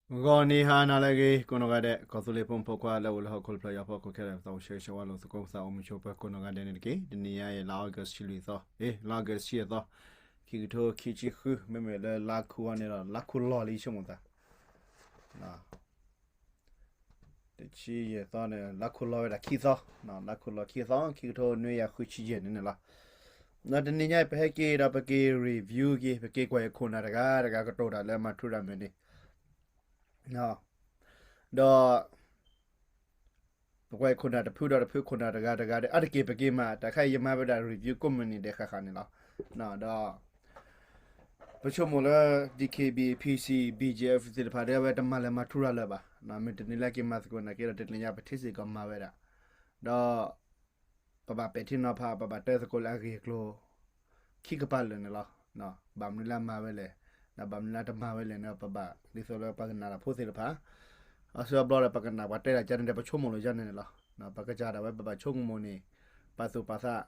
ဂီၤနံၤဟါနၤလၢအဂ့ၤ ကိးနီၢ်ဂၤဒဲး ကီၢ်သူလ့ၤဖိမုၣ်ဖိခွါလၢအိၣ်လၢဟီၣ်ခိၣ်တဖျၢၣ်ညါအဖီခိၣ်ခဲလၢာ် ပသးအိၣ်ဆၢဂ့ၤဆၢဝါလိာ်သကိး ပသးအိၣ်မုာ်ဆိးပၢၤကိးနီၢ်ဂၤဒဲးန့ၣ်တက့ၢ်. တနံၤညါအံၤ လါအီကူးလွံၢ်သီ, အ့ လါအီကူး တဆံယဲၢ်သီ, ခံကထိခံဆံဃု, မ့မ့ၢ်လၢလါခူအီၤန့ၣ်ဒီး လါခူလီၤလံ ဆိကမိၣ်သး တဆံယဲၢ်သီန့ၣ် လါခူလီၤဝဲဒၣ်ခံသီ, လါခူလီၤခံသီ ခံကထိနွံကယၤဃုဆံယဲၢ်န့ၣ်န့ၣ်လီၤ. ဒီးတနံၤညါအံၤ ပဟဲက့ၤဒီးပက့ၤ review က့ၤ ပက့ၤကွၢ်အခိၣ်နၢ်တဂၤတဂၤကတိၤတၢ်လၢမၤထူရၤမုၢ်နံၤ ဒီး ပကွၢ်အခိၣ်နၢ်တဖုဒီးတဖု ခိၣ်နၢ်တဂၤတဂၤဒီး အါတက့ၢ်ပက့ၤမၤ တၢ်ခါအံၤယမၤဝဲဒၣ် review ကိးမုၢ်နံၤဒဲးဃၣ်ဃၣ်န့ၣ်လီၤ. ဒီး ပဆိကမိၣ်လၢ DKBA, PC, BGF သ့ၣ်တဖၣ်ဒီး အဝဲတမၤလၢၤမၤထူရၤလၢၤဘၣ်. မ့ၢ်တနံၤလၢက့ၤမၤသကိးနာ်က့ဒီး တနံၤညါပထံၣ်စ့ၢ်ကီးမၤဝဲဒၣ်. ဒီး ပဘၣ်ပဲာ်ထံနီၤဖး ပဘၣ်တဲသကိးလၢအဂ့ၢ်အကျိၤ ခံကပၤလၢာ်န့ၣ်လီၤ. ဘၣ်မနုၤလၢအမၤဝဲလဲၣ်, ဒီးဘၣ်မနုၤလၢအတမၤဝဲလဲၣ်န့ၣ် ပဘၣ် ဒ်သိးလၢပှၤကနၣ်တၢ်ဖိသ့ၣ်တဖၣ် အါစုအါဘျီဒီး ပကနၣ်ပှၤတဲတၢ်ကန့ၣ်ဒီး ပဆိကမိၣ်လိာ်ယါန့ၣ်န့ၣ်လီၤ. ပကစၢ်ဒၣ်ဝဲ ပဘၣ်ဆိကမိၣ်န့ၣ် ပာ်သူၣ်ပာ်သး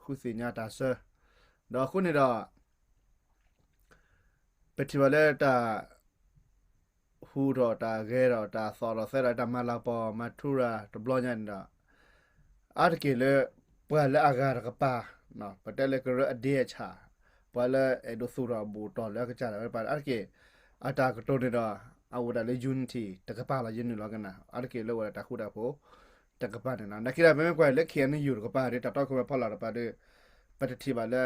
ဃုသ့ၣ်ညါတၢ်ဆၢ, ဒီးအဃိန့ၣ်ဒီး ပထံၣ်ဘၣ်လၢတၢ် ဟူးထီၣ်တၢ်ဂဲၤထီၣ်တၢ်သီၣ်ထီၣ်သဲထီၣ် တၢ်မၤလၤကပီၤမၤထူရၤတဘျီညါန့ၣ်ဒီး အါတက့ၢ်လၢ ပှၤလၢအဂၤတကပၤ, ပတဲလၢကရၢအဒ့အဆၣ်, ပှၤလၢအဲၣ်ဒိးသူၣ်ထီၣ်ဘူးထီၣ်လၢအကစၢ်ဒၣ်ဝဲတကပၤ အါတက့ၢ် အတၢ်ကတိၤန့ၣ်ဒီး အအိၣ်ဒၣ်လၢ unity တကပၤလီၤ ယနုာ်လီၤကနၣ် အါတက့ၢ်လၢအိၣ်ဒၣ်တၢ်ဃူတၢ်ဖိး တကပၤန့ၣ်လီၤ. နာ်က့ဒီး ပမ့ၢ်ကွၢ်လၢ KNU တကပၤဒီး တၢ်တီခိၣ်ရိၣ်မဲဖီလာ်တကပၤဒီး ပတထံၣ်ဘၣ်လၢ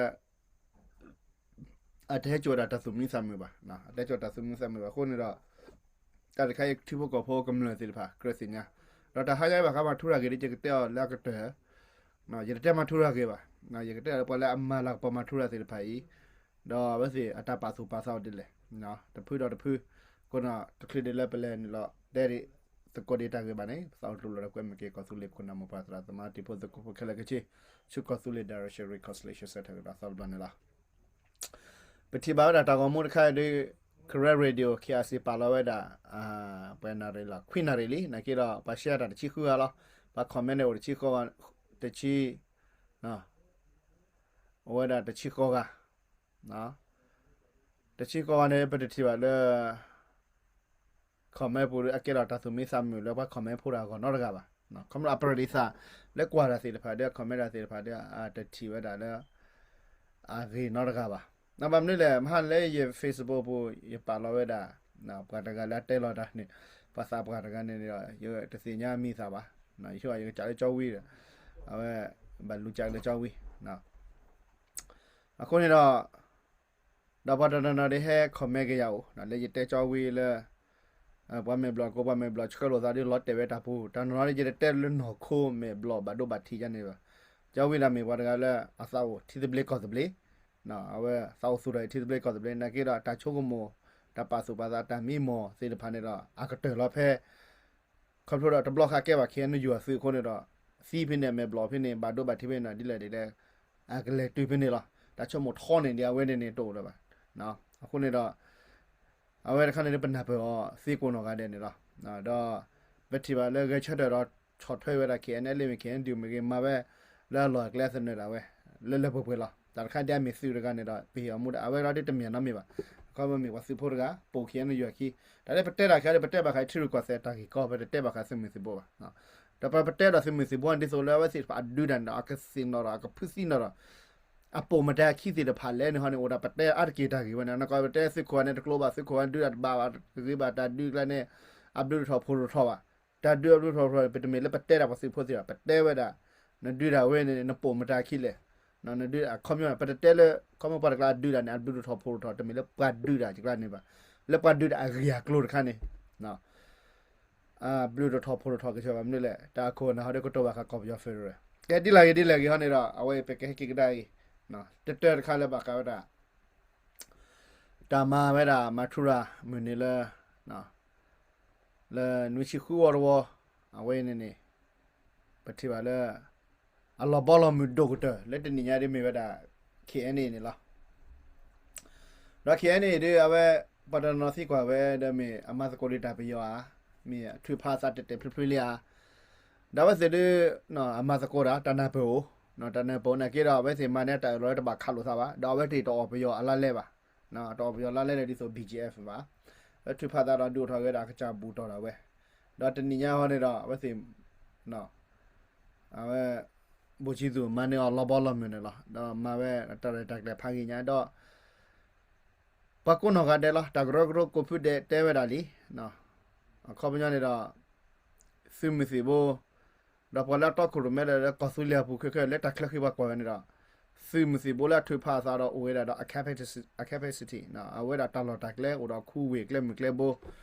အတဟဲစိာ်ဒၣ်တၢ်သူၣ်မံသးမုာ်ဘၣ်, အတဟဲစိာ်တၢ်သူၣ်မံသးမုာ်ဘၣ်အဃိန့ၣ်ဒီး တၢ်တခါအံၤ ထံဖိကီၢ်ဖိကမျၢၢ်သ့ၣ်တဖၣ် ကြၢးသ့ၣ်ညါ, ဒီးတၢ်ဟါညါဘၣ်ဃး မၤထူရၤဂ့ၤဒီး ယကတဲအီၤလၢအကတၢၢ်, ယတတဲမၤထူရၤဂ့ၤဘၣ်, ယကတဲအီၤလၢပှၤလၢအမၤလၤကပီၤမၤထူရၤသ့ၣ်တဖၣ်အံၤ, ဒီးအဝဲသ့ၣ်အတၢ်ပာ်သူၣ်ပာ်သးအိၣ်ဒ်လဲၣ်, တဖုဒီးတဖု, အဃိန့ၣ် တချုးဒံးလၢပလဲၤနုာ်လီၤတဲသကိးဒံးတၢ်ဂ့ၢ်ဘၣ်န့ၣ် ပသးအိၣ်တူၢ်လိာ်ဒီးကွဲမုာ်က့ၤ ကီၢ်သူလ့ၤခိၣ်နၢ်မိၢ်ပၢ်သရၣ်သမါတံၤဖိသကိးဖိခဲလၢာ်ခဲဆ့ ဆူကီၢ်သူလ့ၤ Direction Reconciliation Centre ကဒီးသီတဘျီန့ၣ်လီၤ. ပထံၣ်ဘၣ်ဝဲဒၣ်တၢ်ဂီၤမူတခါအံၤဒ် Karen Radio KRC ပာ်လီၤဝဲဒၣ် ပှဲၤနၣ်ရံၣ်လီၤ ခွံနၣ်ရံၣ်လံ နာ်က့ဒီး ပှၤ share တၢ်တဆံဃုဂၤလီၤ. ပှၤ comment န့ၣ်အိၣ်တဆံဃိးဂၤ, တဆံ, အိၣ်ဝဲဒၣ်တဆံဃိးဂၤ, တဆံဃိးဂၤန့ၣ် ပတထံၣ်ဘၣ်လၢ comment ပူၤဒီး အကဲထီၣ်တၢ်သူၣ်မံသးမုာ်လၢပှၤ comment ဖိတၢ်အဂီၢ်နီတဂၤဘၣ်. ခီဖျိအပရၢလံသး လၢကွၢ်တၢ်သ့ၣ်တဖၣ်ဒီး comment တၢ်သ့ၣ်တဖၣ်ဒီး အတထံၣ်ဝဲဒၣ်လၢ အဂ့ၤနီတဂၤဘၣ်. ဘၣ်မနုၤလဲၣ် မဟါလၢယ Facebook ပူၤ ယပာ်လီၤဝဲဒၣ် ပှၤတဂၤလၢအတဲလီၤတၢ်န့ၣ် ပှၤသးပှၢ်တဂၤန့ၣ်ဒီး ယတသ့ၣ်ညါမံၤသးဘၣ်. ယဆိကမိၣ်ယကစၢ်လၢကၠီဝံၤဒီး အဝဲ ဘၣ်လူၤကၠးလၢကၠီဝံၤ အဃိန့ၣ်ဒီး ဒီးပှၤတနီၤနီၤဒ်ဟဲ comment က့ၤယၤအိၣ် လၢယတဲကၠီဝံၤလၢ ပှၤမဲာ်ဘျီၣ်ကိး ပှၤမဲာ်ဘျီၣ်ဆှၢလိာ်သးဒီးလီၤတဲာ်ဝဲတၢ်ပူၤ တၢ်နီၤနီၤဒ်ယတတဲလၢနီၢ်ခိမဲာ်ဘျီၣ်ဘၣ်ဒိဘၣ်ထံးယါန့ၣ်ဘၣ်. ကၠီဝံၤဒၣ်မ့ၢ်ပှၤတဂၤလၢအသးအိၣ်ထံသဘျ့ကီၢ်သဘျ့ အဝဲသးအိၣ်သူၣ်ထီၣ်အံၤထံသဘျ့ကီၢ်သဘျ့ နာ်က့ဒီးတၢ်ဆိကမိၣ် တၢ်ပာ်သူၣ်ပာ်သးတၢ်မံမီၢ်သ့ၣ်တဖၣ်န့ၣ်ဒီး အကတၢၢ်လီၤဖဲ ခီဖျိဒီးတဘျီဃာ်ကဲဘၣ် KNU အသုးအဃိန့ၣ်ဒီး သံဖဲန့ၣ် မဲာ်ဘျီၣ်ဖဲန့ၣ် ဘၣ်ဒိဘၣ်ထံးဖဲန့ၣ်ဒီး ဒ်လဲၣ်ဒ်လဲၣ် အကလဲၤတုၤဖဲန့ၣ်လီၤ. တၢ်ဆိကမိၣ်ထီန့ၣ်ဒ်အဝဲန့ၣ်န့ၣ်တအိၣ်လၢၤဘၣ်. အဃိန့ၣ်ဒီး အဝဲတခါန့ၣ်ဒီး ပနၢ်ပၢၢ်အီၤသ့ကိးနီၢ်ဂၤဒဲးန့ၣ်လီၤ. ဒီး ပထံၣ်ဘၣ်လၢဂဲၤဆၢထၢၣ်ဒီးဆီၣ်ထွဲဝဲဒၣ် KNLA မ့ၢ် KNDO မ့ၢ်ဂ့ၤ မၤဝဲလၢအလီၢ်အကျဲသနၢၣ်ဒၣ်ဝဲ လၢလၢပှဲၤပှဲၤလီၤ. တၢ်တခါဒ်အမ့ၢ်သုးတဂၤန့ၣ်ဒီး ပဟ့ၣ်အီၤမူဒါ အဝဲဒီးဒ်တမ့ၢ်နီတမံၤဘၣ်. ခီမ့ၢ်ပှၤသုးဖိတဂၤ ပိာ် KNU အခံ တၢ်လၢပတဲတၢ်ခဲဒီး ပတဲဘၣ်ဃးထံရူၢ်ကီၢ်သဲးတၢ်ဂ့ၢ်ကီ ပတတဲဘၣ်ဃးသုးမုၢ်သံၣ်ဘိဘၣ်. ဒီးပတဲဒီးသုးမုၢ်သံၣ်ဘိဒ်သိးလၢအဝဲသ့ၣ်တဖၣ်အဒုးတၢ်န့ၣ်ဒီး အကသ့ၣ်နီၣ်ဒီး အကဖုးသံနီၣ်ဒီး အပိာ်မတၤအခံသ့ၣ်တဖၣ်လဲၣ်န့ၣ်ဟီန့ၣ် အိၣ်ဒီးပတဲအါတက့ၢ်တၢ်ဂ့ၢ်ဝဲန့ၣ် နကီပတဲသုးခိၣ်န့ၣ် တကျိဘၣ် သုးခိၣ်ဝဲဒုးတၢ်တဘၣ်ဘၣ် ဂ့ၤဘၣ်တၢ်ဒုးကျါန့ၣ် အဘျုးတထီၣ်ဖိတထီၣ်ဘၣ်. တၢ်ဒုးအဘျုးတထီၣ်ဖိတထီၣ် ပတမ့ၢ်လၢပတဲတၢ်ပှၤသုးဖိသ့ၣ်ဘၣ် ပတဲဝဲဒၣ် နဒုးတၢ်ဝဲန့ၣ် နပိာ်မတၤအခံလဲၣ်. နဒုးအခီပညီ ပတတဲလၢ ခီမ့ၢ်ပှၤတကျါအဒုးတၢ်န့ၣ် အဘျုးတထီၣ်ဖိတထီၣ် တမ့ၢ်လၢပှၤဒုးတၢ်တကျါန့ၣ်ဘၣ်. လၢပှၤဒုးတၢ်အဂ့ၢ်အကျိၤတခါန့ၣ် အဘျုးတထီၣ်ဖိတထီၣ်ကဆၢဘၣ်မနုၤလဲၣ် တၢ်အခိၣ်အနၢ်ဟီဒီးကတိၤဘၣ်ဃးကီၢ်ပယီၤ federal ကဲဒ်လဲၣ်ဂ့ၤဒ်လဲၣ်ဂ့ၤဟီန့ၣ်ဒီး အဝဲပကဟဲက့ၤကဒါအံၤ တတၢၢ်တခါလၢဘၣ်ဃးဝဲဒၣ် တၢ်မၤဝဲဒၣ်မၤထူရၤမုၢ်နံၤလၢ လၢနွံဆံဃုဝီတဝီ အဝဲန့ၣ်န့ၣ် ပထံၣ်ဘၣ်လၢ အလီၤဘီလီၤမုၢ်ဒိၣ်ကတၢၢ် လၢတနံၣ်ညါဒ်မ့ၢ်ဝဲဒၣ် KNA န့ၣ်လီၤ. ဒီး KNA ဒ်အဝဲ ပှၤတနီၤသံကွၢ်ဝဲဒီးမ့ၢ်အမၤသကိးဒံးတၢ်ပယီၤဧါ, မ့ၢ်ထုးဖးသးတဲာ်တဲာ်ဖျုးဖျုးလံဧါ. ဒီးအဝဲသ့ၣ်ဒ် အမၤသကိးတၢ် တၢ်နၢ်ပၢၢ်အိၣ်, တၢ်နၢ်ပၢၢ်အိၣ်နာ်က့ဒီး အဝဲသ့ၣ်မၤန့ၢ်တၢ်အၢၣ်လီၤလၢတဘၣ်ခးလိာ်သးဘၣ်, ဒီးအဝဲသ့ၣ်တအီၣ်ပယီၤအလါလဲဘၣ်, တအီၣ်ပယီၤလါလဲလၢဒ်သိး BGF ဘၣ်. လၢထုးဖးသးဒီးဒုးအိၣ်ထီၣ်က့ၤဝဲဒၣ်အကစၢ်ဘူၣ်တီၢ်ဒၣ်ဝဲ, ဒီးတနံၤညါဟီန့ၣ်ဒီး အဝဲသ့ၣ် အဝဲ ဘိၣ်ဆံသူၣ်မၤန့ၢ်အီၤလီၤဘီလီၤမုၢ်န့ၣ်လီၤ. ဒီးမၤဝဲတၢ်ရဲၣ်တၢ်ကျဲၤဖးဂ့ၤညါဒီး ပှၤကိးနီၢ်ဂၤဒဲးလီၤ. တၢ်ကရၢကရိကိးဖုဒဲးတဲဝဲဒၣ်လံ. အခီပညီန့ၣ်ဒီး သုးမုၢ်သံၣ်ဘိ ဒီးပှၤလၢအတီခိၣ်ရိၣ်မဲဒီးလၢကီၢ်သူလ့ၤအပူၤခဲခဲလၢတၢ်ချၢဃံပှၤကွၢ်ဝဲန့ၣ်ဒီး သုးမုၢ်သံၣ်ဘိလၢအထုးဖးအသးဒီးအိၣ်ဝဲဒၣ်ဒီး အ capacity အဝဲဒၣ်တၢ်လီၢ်တၢ်ကျဲအိၣ်ဒီးခူဝ့ၢ်ကျဲမုၢ်ကျဲဘိ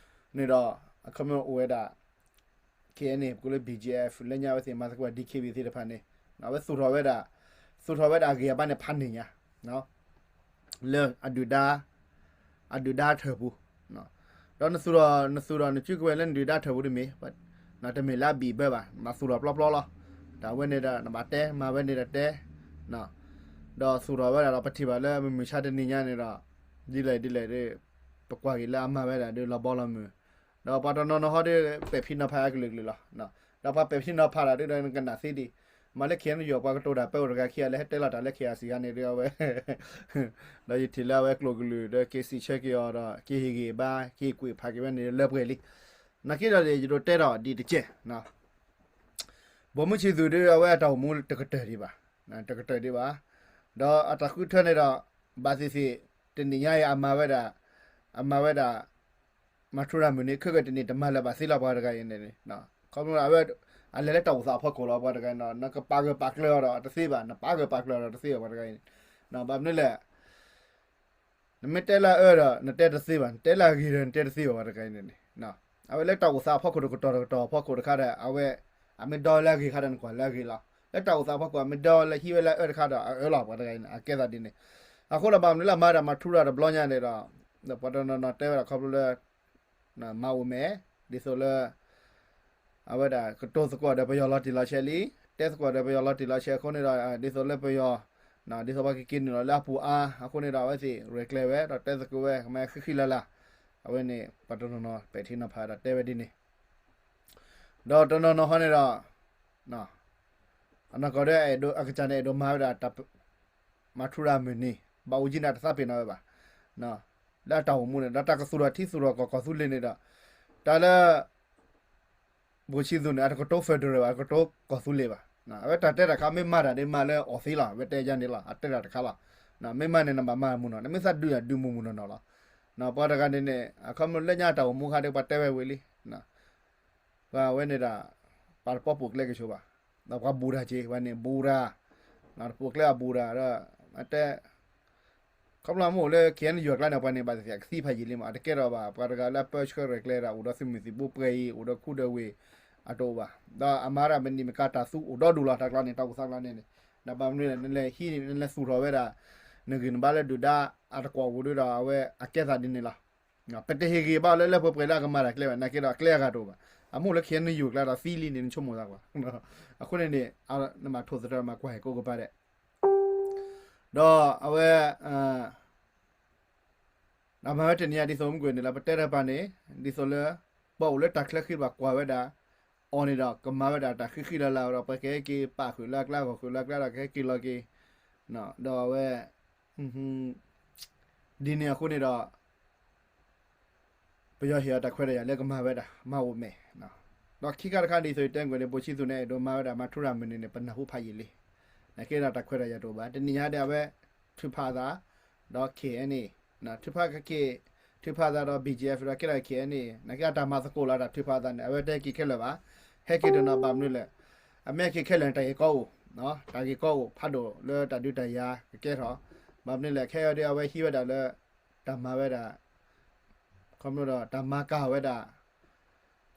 န့ၣ်ဒီး အခီပညီအိၣ်ဝဲဒၣ် ခဲအံၤန့ၣ် ပကအိၣ်လၢ ဘီၣ်ကၠံၣ်အ့ၣ်အ့ၣ် လၢညါဝဲသ့ၣ်မၤသကိး ဒံၣ်ခ့ဘံၣ် သ့ၣ်တဖၣ်န့ၣ် အဝဲသူၣ်ထီၣ်ဝဲဒၣ် သူၣ်ထီၣ်ဝဲဒၣ်အဂ့ၢ်အဘါန့ၣ်ဖးန့ၢ်ညါ လၢအဒုၣ်ဒါ အဒုၣ်ဒါထၢၣ်ပူၤ ဒီးနသူၣ်ထီၣ် နသူၣ်ထီၣ်နစုကဝဲၤလၢနဒုၣ်ဒါထၢၣ်ပူၤတမ့ၢ် တမ့ၢ်လၢအဘံၣ်ဘၢဘၣ် နဘၣ်သူၣ်ထီၣ်ပျီပျီလီၤ. တၢ်ဝဲန့ၣ်ဒီးနဘၣ်တဲ မၤဝဲန့ၣ်ဒီးတဲ ဒီးသူၣ်ထီၣ်ဝဲဒၣ်ဒီးပထံၣ်ဘၣ်လၢမုၢ်မဆါတနံၤညါန့ၣ်ဒီး ဒ်လဲၣ်ဒ်လဲၣ်ဒီး ပကွၢ်က့ၤလၢအမၤဝဲဒၣ်ဒီးလီၤဘီလီၤမုၢ် ဒီးပှၤတနီၤနီၤဟီဒီး ပဲာ်ဖံးနီၤဖးအကလုာ်ကလုာ်လီၤ. ဒီးပှၤပဲာ်ဖံးနီၤဖးတၢ်ဒ်ဒီးနကနၣ်သ့ဒံး မ့ၢ်လၢ ခဲအံၤနယိာ် ပှၤကတိၤတၢ်ပၢအိၣ်တဂၤခံဂၤလၢဟဲတဲလီၤတၢ်လၢ ခဲအံၤ စံးဟါန့ၣ်ဒီးအဝဲ ဒီးယထံၣ်လၢအဝဲကျိာ်ကလုာ်ဒီးက့ၤစံးဆၢက့ၤအီၤဒီး က့ၤဟ့ၣ်ဂံၢ်ဘါ က့ၤကွံာ်ဖးက့ၤဝဲန့ၣ်လၢပှဲၤလံ. နာ်က့ဒီးယဒိးတဲဒီးဒ်တကဲၢ် ဘိၣ်မုၢ်ဆံးသူၣ်ဒီးအဝဲအတၢ်အိၣ်မူတကတၢၢ်ဒံးဘၣ်, တကတၢၢ်ဒံးဘၣ်, ဒီးအတၢ်ဃုထၢန့ၣ်ဒီး ဘၣ်သ့ၣ်သ့ၣ် တနံၤညါအံၤအမၤဝဲဒၣ်, အမၤဝဲဒၣ် မၤထူရၤမုၢ်နံၤ ခဲကတနံၤတမၤလၢၤဘၣ်သ့လီၤပှၤတဂၤအံၤန့ၣ်, ခီဖျိအဝဲ အလဲၤလၢတၢ်အိၣ်သးအဖီခိၣ်လီၤပှၤတဂၤအံၤန့ၣ်, နကပာ်ဂၢၢ်ပာ်ကျၢၤအီၤဒီးတသ့ဘၣ်, နပာ်ဂၢၢ်ပာ်ကျၢၤအီၤဒီးတသ့ဘၣ်ပှၤတဂၤအံၤန့ၣ်, ဘၣ်မနုၤလဲၣ် နမ့ၢ်တဲလၢအအၢဒီး နတဲတသ့ဘၣ်, နတဲလၢအဂ့ၤဒီး နတဲတသ့ဘၣ်ပှၤတဂၤအံၤန့ၣ်, အဝဲလၢတၢ်အိၣ်သးအဖီခိၣ်တကတီၢ်တကတီၢ်အဖီခိၣ်တခါဒီး အဝဲ အမ့ၢ်ဒီလၢအဂ့ၤခါဒီး နကွၢ်လၢအဂ့ၤလီၤ. လၢတၢ်အိၣ်သးအဖီခိၣ် အမ့ၢ်ဒီလၢဟံးဝဲလၢအအၢတခါဒီး အအၢလီၤပှၤတဂၤအံၤန့ၣ် အကဲသးဒ်န့ၣ်, အဃိဒီးဘၣ်မနုၤလၢအမၤဒီးမၤထူရၤတဘျီညါန့ၣ်ဒီး ပှၤတနီၤနီၤတဲဝဲဒၣ်ခီဖျိလၢ မၤအိၣ်မဲာ် ဒ်သိးလၢ အဝဲဒၣ်ကတိၤသကိးဒီးပယီၤလီၤတံၢ်လီၤဆဲးလံ, တဲသကိးဒီးပယီၤလီၤတံၢ်လီၤဆဲးအဃိန့ၣ်ဒီး ဒ်သိးလၢပယီၤ ဒ်သိးပှၤကက့ၤနုာ်လီၤလၢအပူၤအါအဃိန့ၣ်ဒီး အဝဲသ့ၣ်ရဲၣ်ကျဲၤဝဲ ဒီးတဲသကိးဝဲ ကမၤဃံဃံလၤလၤ, အဝဲန့ၣ် ပှၤတနီၤနီၤပဲာ်ထံနီၤဖးဒီးတဲဝဲဒ်န့ၣ်, ဒီးတနီၤနီၤဟီန့ၣ်ဒီး အနီၢ်ကီၢ်ဒီး အကစၢ်န့ၣ် အဲၣ်ဒိးမၤဝဲဒၣ် မၤထူရၤမုၢ်နံၤ ဘၣ်အိၣ်ကံန့ၣ် တသးပ့ၤနီၣ်ဝဲဘၣ်, လၢအတၢ်အိၣ်မူန့ၣ် ဒီးတၢ်ကသူၣ်ထီၣ်ထံသူၣ်ထီၣ်ကီၢ်ကီၢ်သူလ့ၤန့ၣ်ဒီး တၢ်လၢ ဘိၣ်ဆံးသူၣ်န့ၣ် အတကတိၤ federal ဘၣ်, အတကတိၤကီၢ်သူလ့ၤဘၣ်, အဝဲတၢ်တဲတၢ်ခါ မ့ၢ်မၤတၢ်ဒ်မၤလၢအီၣ်သ့လီၤ, အဝဲတဲယါန့ၣ်လီၤ, အတဲတၢ်တခါလီၤ, မ့ၢ်မၤန့ၣ် နဘၣ်မၤမုၢ်နီၢ်, နမ့ၢ်သးဒုးတၢ်ဒုးမုၢ်မုၢ်နီၢ်နီၢ်လီၤ, ပှၤတဂၤန့ၣ်န့ၣ် အခီပညီလၢညါတၢ်အိၣ်မူခါဒီး ပှၤတဲဝဲဝံၤလံ ပှၤဝဲန့ၣ်ဒီး ပှၤတပိာ်ပူၤကျဲက့ၤဆိဘၣ်, ဒီးပှၤဘူးတၢ်က့ၤ ပှၤန့ၣ်ဘူးတၢ်, တပိာ်ကျဲအဘူးတၢ်ဒီး အတဲ ခီဖျိမ့ၢ်အိၣ်လၢ ခဲအံၤနယွၤကျါန့ၣ် ပှၤန့ၣ်ဘၣ်သ့ၣ်သ့ၣ် အကသံဖးယံာ်လံမး, အတကဲထီၣ်ဘၣ် ပှၤတဂၤလၢအပၢဆှၢရဲၣ်ကျဲၤဒၣ် အိၣ်ဒီးသုးမုၢ်သံၣ်ဘိပှဲၤအံၤ အိၣ်ဒီးခူဒီးဝ့ၢ် အတအိၣ်ဘၣ်, ဒီးအမၤတၢ်မနံၤမကၤတၢ်သူအိၣ်ဒီဒူၣ်လီၤ တၢ်ကျါန့ၣ် တၢ်အိၣ်သးကျါန့ၣ်န့ၣ်, ဒီးဘၣ်မနုၤလဲၣ် နလဲၤဟံးန့ၣ် နလဲၤသူၣ်ထီၣ်ဝဲဒၣ် နဂံၢ်နဘါလၢဒုၣ်ဒါအတကွီၢ်ပူၤဒီး အဝဲအကဲသးဒ်န့ၣ်လီၤ. ပတဟ့ၣ်ဂံၢ်ဘါအီၤလၢလၢပှဲၤပှဲၤလၢအကမၤတၢ်ကျဲဘၣ်, နာ်က့ဒီးအကျဲအဂၤတအိၣ်ဘၣ်, အမ့ၢ်အိၣ်လၢ ခဲအံၤနယွၤကျါဒီးသံလံန့ၣ် နဆိကမိၣ်သးကွၢ်, အဃိန့ၣ်န့ၣ် နမၤထိၣ်သတြီၤမၤကွၢ်ဟဲၣ်ကိးကပၤဒဲး, ဒီးအဝဲ အမၤဝဲတနံၤညါဒ်သိးမုၢ်ကွံာ်န့ၣ်လီၤ, ပတဲတၢ်ပာ်န့ၣ် ဒ်သိးလၢ ပှၤအိၣ်လၢတၢ်ချၢဃံပှၤကွၢ်ဝဲဒၣ် အီၤန့ၣ်ဒီး ကမၤဝဲဒၣ်တၢ်ဃံဃံလၤလၤဒီး ပှၤကဟဲက့ၤပာ်ဃုာ်လၢအကျါ ဂီၤဃုာ်လၢအကျါဒီး ကဟဲက့ၤလီၤက့ၤ, ဒီးအဝဲ ဒ်န့ၣ်အဃိန့ၣ်ဒီး ပယီၤဟ့ၣ်အီၤတၢ်ခွဲးတၢ်ယာ်လၢကမၤဝဲဒၣ် မၤအိၣ်မဲာ်, ဒီးခံခါတခါဒ်သိးယတဲကွံာ်န့ၣ် ဘိၣ်ဆံးသူၣ်န့ၣ် အဲၣ်ဒိးမၤဝဲဒၣ် မၤထူရၤမုၢ်နံၤန့ၣ် ပနၢ်ဟူဖးယံာ်လံ, နာ်က့ဒီးတၢ်ခွဲးတၢ်ယာ်တအိၣ်ဘၣ်, တနံၤညါဒီးအဝဲ ထုးဖးအသး ဒီး ခဲအံၤန့ၣ် ထုးဖးက့ၤ ထုးဖးအသးဒီး ဘီၣ်ကၠံၣ်အ့ၣ်အ့ၣ် ဒီးကဲထီၣ် ခဲအံၤန့ၣ် နာ်က့အတၢ်မၤသကိးလီၤ တၢ်ထုးဖးအသးန့ၣ် အဝဲတဟဲက့ၤခဲလၢာ်ဘၣ်, ဟဲက့ၤတနီၤဘၣ်မနုၤလဲၣ်, အမ့ၢ်ဟဲက့ၤခဲလၢာ်န့ၣ် တၢ်ဂ့ၢ်ကီအိၣ်, တၢ်ဂ့ၢ်ကီအိၣ်ဖးဒိၣ်လၢတၢ်ဒုးတၢ်ယၤကကဲထီၣ်, ဘၣ်မနုၤလဲၣ် ခဲအံၤဒီးအဝဲဟံးဝဲဒၣ်လၢ တၢ်မၤဝဲဒၣ် ခီဖျိဒီးတၢ်မၤကၤဝဲဒၣ်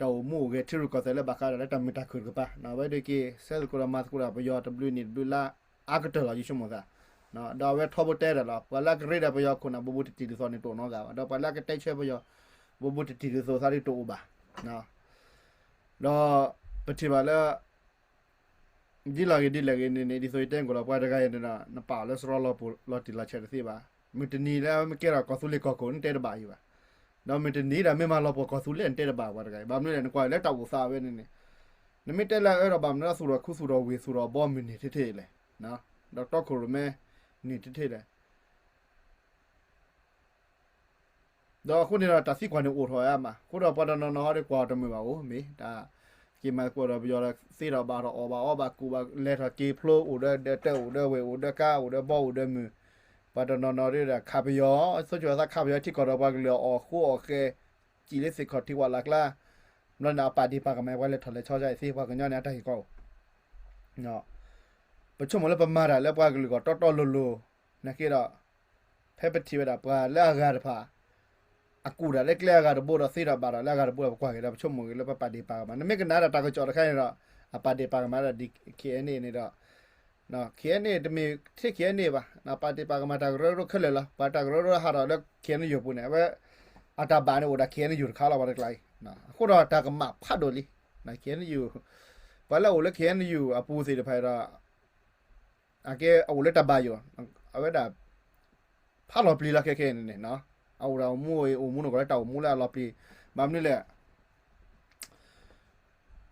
တၢ်အိၣ်မူအိၣ်ဂဲၤထံရူၢ်ကီၢ်သဲးလၢဘၣ်ဃးဒီးလၢတၢ်မုာ်တၢ်ခုၣ်တကပၤ, အဝဲဒၣ်က့ၤဆဲသကိးဒီးမၤသကိးဒီးပယီၤတဘျုးနံၣ်တဘျုးလါ အါကတၢၢ်လီၤ ယဆိကမိၣ်သး, ဒီးအဝဲထီဘိတဲဒၣ်လီၤ ပှၤလၢအကရ့ဒီးပယီၤခိၣ်နၢ် ဘူးဘူးတံၢ်တံၢ်ဒ်သိးန့ၣ် တအိၣ်နီတဂၤဘၣ်, ဒီးပှၤလၢအကတဲဆၢပယီၤ ဘူးဘူးတံၢ်တံၢ်ဒ်သိးသးဒ်တအိၣ်ဘၣ်, ဒီးပထံၣ်ဘၣ်လၢ ဒ်လဲၣ်ဂ့ၤဒ်လဲၣ်ဂ့ၤန့ၣ်န့ၣ် ဒ်သိးယတဲကွံာ်လီၤ ပှၤတဂၤအံၤန့ၣ်ဒီး နပာ်အီၤလၢစရီလီၤပှီၢ်လီၤတံၢ်လီၤဆဲးတသ့ဘၣ်, မုၢ်တနံၤလၢမ့ၢ်ကဲထီၣ်ကီၢ်သူလ့ၤကီၢ်ခိၣ် နတဲတဘၣ်အံၤဘၣ်, ဒီးမုၢ်တနံၤဒီးမ့ၢ်မၤလီၤပှီၢ်ကီၢ်သူလ့ၤ နတဲတဘၣ်ပှၤတဂၤအံၤ, ဘၣ်မနုၤလဲၣ် နကွၢ်လၢတၢ်အိၣ်သးဝဲန့ၣ်န့ၣ်, နမ့ၢ်တဲလၢအအၢဒီးဘၣ်မနုၤလၢသူၣ်ထီၣ်ခူသူၣ်ထီၣ်ဝ့ၢ်သူၣ်ထီၣ်ဘီမုၢ်နံၤထဲထဲလဲၣ်, ဒီးတီခိၣ်ရိၣ်မဲနံၤထဲထဲလဲၣ် ဒီးအဃိန့ၣ်ဒီး တၢ်သံကွၢ်န့ၣ်အိၣ်ထီၣ်ဝဲမး, အဃိဒီးပှၤတနီၤနီၤဟီဒီးကွၢ်အီၤတမုာ်ဘၣ်အိၣ် မ့ၢ်တၢ်က့ၤမၤသကိးဒီးပယီၤဒီး သ့ထီၣ်ဘၣ်ထီၣ် အီၣ်ဘၣ်အီဘၣ်ကူၣ်ဘၣ် လဲၤထီၣ်က့ၤဖျိ အိၣ်ဒီးဒၢးတၢးအိၣ်ဒီးဝဲၢ်အိၣ်ဒီးကါ အိၣ်ဒီးဘီအိၣ်ဒီးမုၢ်, ပှၤတနီၤနီၤဒီးခးပယီၤ ဆိကမိၣ်သးခးပယီၤထံကီၢ်ဒီးပှၤကလုာ်အီၣ်ဃိအီၣ်ဃဲ စံၣ်လၢသ့ၣ်ခီၣ်ထံးဝးလၢ်ကျါ, ဘျီန့ၣ်အပာ်ဒ့ၣ်ပာ်ကမၣ် ပှၤလဲၤထီၣ်လဲၤဆီဒ်အံၤသ့ ပှၤကညီန့ၣ်အတၢ်ဟ့ၣ်ကီအိၣ် ပဆိကမိၣ်လၢပမၤတၢ်လၢပှၤကလုာ်ဂီၢ်တီတီလိၤလိၤ နာ်က့ဒီး ဖဲပထံၣ်ဝဲဒၣ်ပှၤလၢအဂၤတဖၣ် အကူၣ်တၢ်လၢကျဲအဂၤတဘိဒီးသ့ထီၣ်ဘၣ်ထီၣ်လၢအဂၤတဘိဒီး ပကွၢ်က့ၤဒီး ပဆိကမိၣ်က့ၤလၢပပာ်ဒ့ၣ်ပာ်ကမၣ် နမ့ၢ်ကနၣ်ဒၣ်တၢ်ကစီၣ်တခါန့ၣ်ဒီး အပာ်ဒ့ၣ်ပာ်ကမၣ်ဒၣ်ဒ် K N A န့ၣ်ဒီး K N A တမ့ၢ်ထဲ K N A ဘၣ် ပာ်ဒ့ၣ်ပာ်ကမၣ်တၢ်ကရၢကရိခဲလၢာ်လီၤ. ပှၤတၢ်ကရၢကရိဟးထီၣ်လၢ K N U ပူၤန့ၣ် အဝဲ အတၢ်ဘၣ်န့ၣ်အိၣ်ဒၣ် K N U တခါလီၤ ပှၤတကျါအံၤ အဃိဒီးတၢ်ကမၣ်ဖးဒိၣ်လံ K N U ပှၤလၢအအိၣ်လၢ K N U အပူၤသ့ၣ်တဖၣ်ဒီး အကဲအအိၣ်လၢတၢ်ဘၣ်ယိၣ် အဝဲဒၣ် ဖးလီၤပျံၤလီၤခဲခဲန့ၣ်န့ၣ် အအိၣ်ဒၣ်အိၣ်မူအိၣ်မူနီၢ်ကီၢ်လၢတၢ်အိၣ်မူလၢအလီၤပျံၤ ဘၣ်မနုၤလဲၣ်